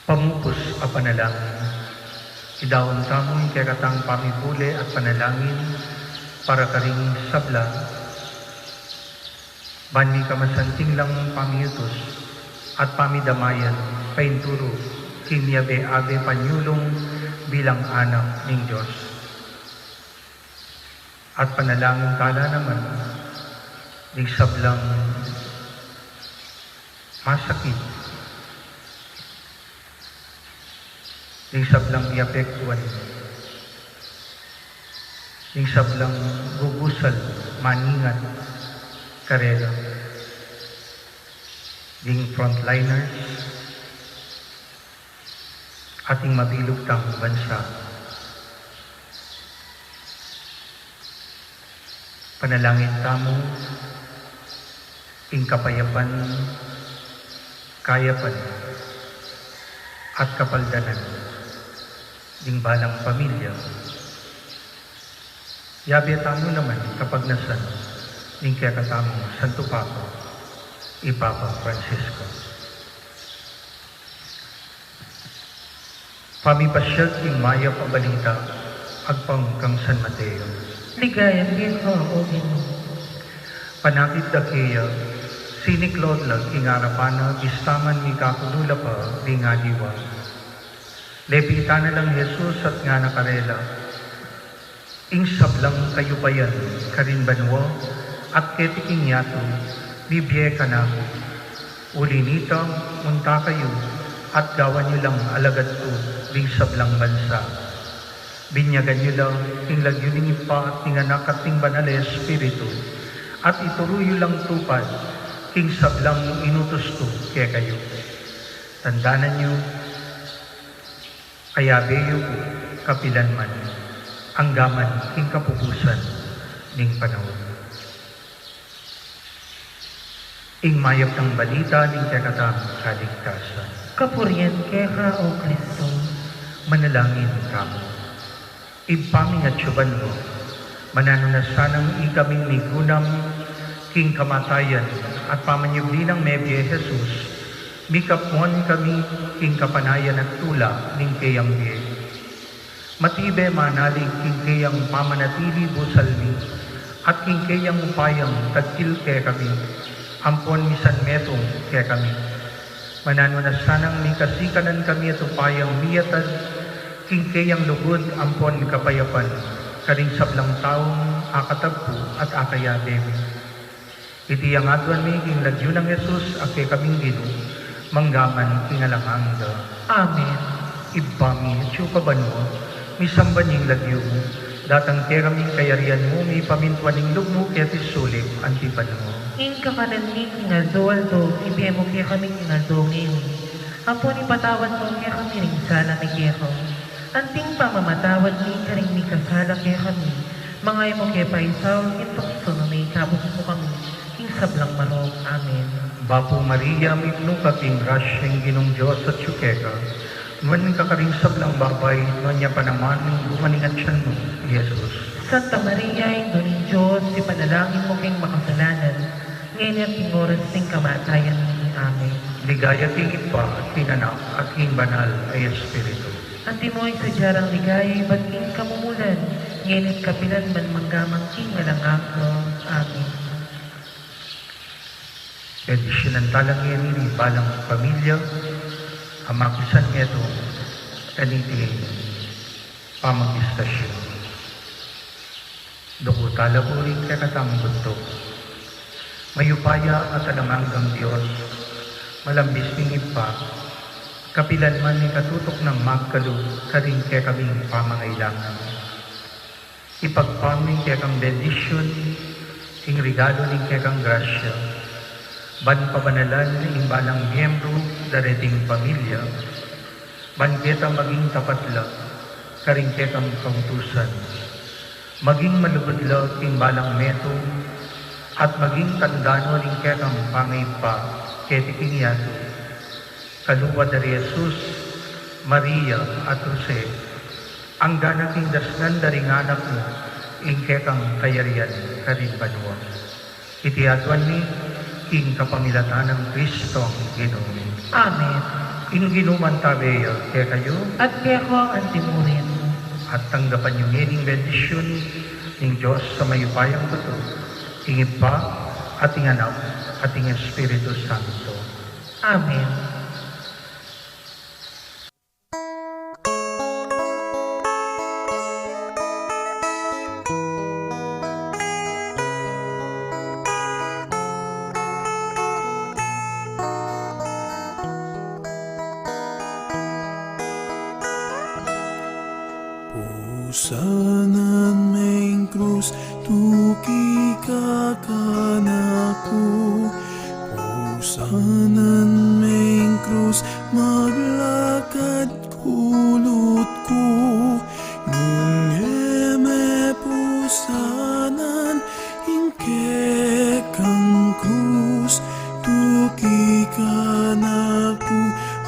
Pamupus a panalangin. Idaun tamu ing kekatang pamibule at panalangin para karing sabla, ban mikamasanting lang pamiutus at pamidamayan, painturu king miabe-abe panyulung bilang anak ning Dios. At panalangin tala naman ding sablang masakit, ding sablang miapektuan, ding sablang gugusal maningat karela, ding frontliners, ating mabilug tang bansa. Panalangin tamu ing kapayapan, kayapan, at kapaldanan ding balang pamilya. Yabe tamu naman kapagnasan ning kekatamung Santo Papa, i Papa Francisco. Pamipasyag king mayap a balita agpang kang San Mateo. Ligaya keka, O Ginu. Panakit da keya, siniklaud la king arapan na, bista man mikakunu la pa ding aliwa. Lepitan na lang Jesus at ngana karela, Ing sablang kayupayan karin banua at keti king yatu, mibie kanaku. Uli nita, munta kayu at gawan yu lang alagad ku ding sablang bansa. Binyagan yu la king lagyu ning Ibpa at ning Anak at ning Banal a Espiritu, at ituru yu lang tupad king sablang inutus ku kekayu. Tandanan yu, kayabe yu ku kapilan man, anggaman king kapupusan ning panaun. Ing mayap nang balita ning kekatang kaligtasan. Kapurian keka, O Kristo. Manalangin tamu. Ibpa ming atsu banua, mananu na sanang ikaming migunam king kamatayan at pamanyubli nang mebie Jesus, mikapmuan kami king kapanayan at tula ning keyang bie. Matibe manalig king keyang pamanatili busal mi, at king keyang upayang tagkil kekami, ampon misan metung kekami. Mananu na sanang mikasikanan kami at upayang miyatad king keyang lugud ampon kapayapan karing sablang taung akatagpu at akayabe mi. Iti yang aduan mi king lagyu nang Jesus a kekaming Ginu, manggaman king alang angga. Amen. Ibpa mi, atsu ka banua, misamban ya ing lagyu mu, datang kekami ing kayarian mu, mipamintuan ing lub mu keti sulip anti banua. Ing kakanan mi king aldo-aldo, ibie mu kekami king aldo ngeni. Ampon ipatawad mu kekami ring sala mi keka, anti ing pamamatawad mi karing mikasala kekami. Manga e mu ke paisaul king tuksu, nune ikabus mu kami king sablang marok. Amen. Bapu Maria, mipnu ka king grasya, ing Ginung Dios atsu keka. Nuan ka karing sablang babai, nuan ya pa naman ing bunga ning atian mu, i Jesus. Santa Maria, Indu ning Dios, ipanalangin mu keng makasalanan, ngeni at king oras ning kamatayan mi. Amen. Ligaya king Ibpa, at king Anak, at king Banal a Espiritu. Antimo ing sadya rang ligaya ibat king kamumulan, ngeni at kapilan man, manggaman king alang angga. Amen. Bendisyunan tala ngeni ing balang pamilya a makisan metung kaniting pamag-istasyun. Duku tala pu ring kekatang buntuk. Mayupaya at alang anggang Dios, malambis ming Ibpa, kapilan man ikatutuk nang magkalub karing kekaming pamangailangan, ipagpang ing kekang bendisyun, ing regalu ning kekang grasya, ban pabanalan ing balang miyembru da reting pamilya, ban keta maging tapat la karing kekang kautusan, maging malugud la king balang metung, at maging tanda no ning kekang pangaibpa keti king yatu. Kalupa da ri Jesus, Maria, at Jose, angga na king dasnan da ring anak mu, ing kekang kayarian karin banua. Iti aduan mi king kapamilatan nang Kristong Ginu mi. Amen. Ing Ginu mantabe ya kekayu. At keka mu rin. At tanggapan yu ngening bendisyun ning Dios a mayupayang tutu, ing Ibpa, at ing Anak, at ing Espiritu Santo. Amen. Pusanan me ing krus, tuki ka kanaku. Pusanan me ing krus, maglakad kulut ku. Nung e me pusanan ing kekang krus, tuki kanaku,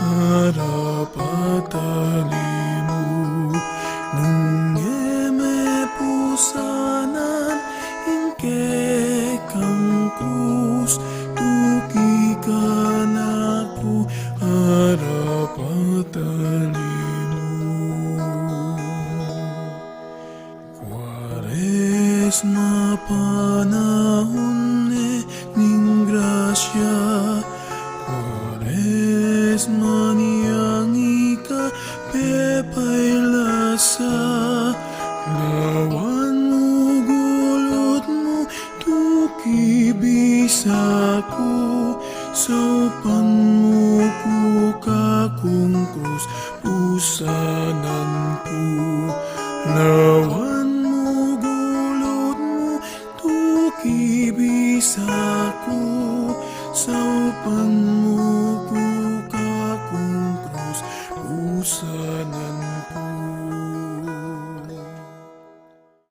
arapat a limu. Nung e me pusanan ing kekang krus, tuki kanaku, arapat a limu. Kuaresma, panahun ne ning grasya. Kuaresma, nia ika pepailasa. Lawan mu gulut mu, tuki bisa ku. Saupan mu ku, kakung krus pusanan ku. Na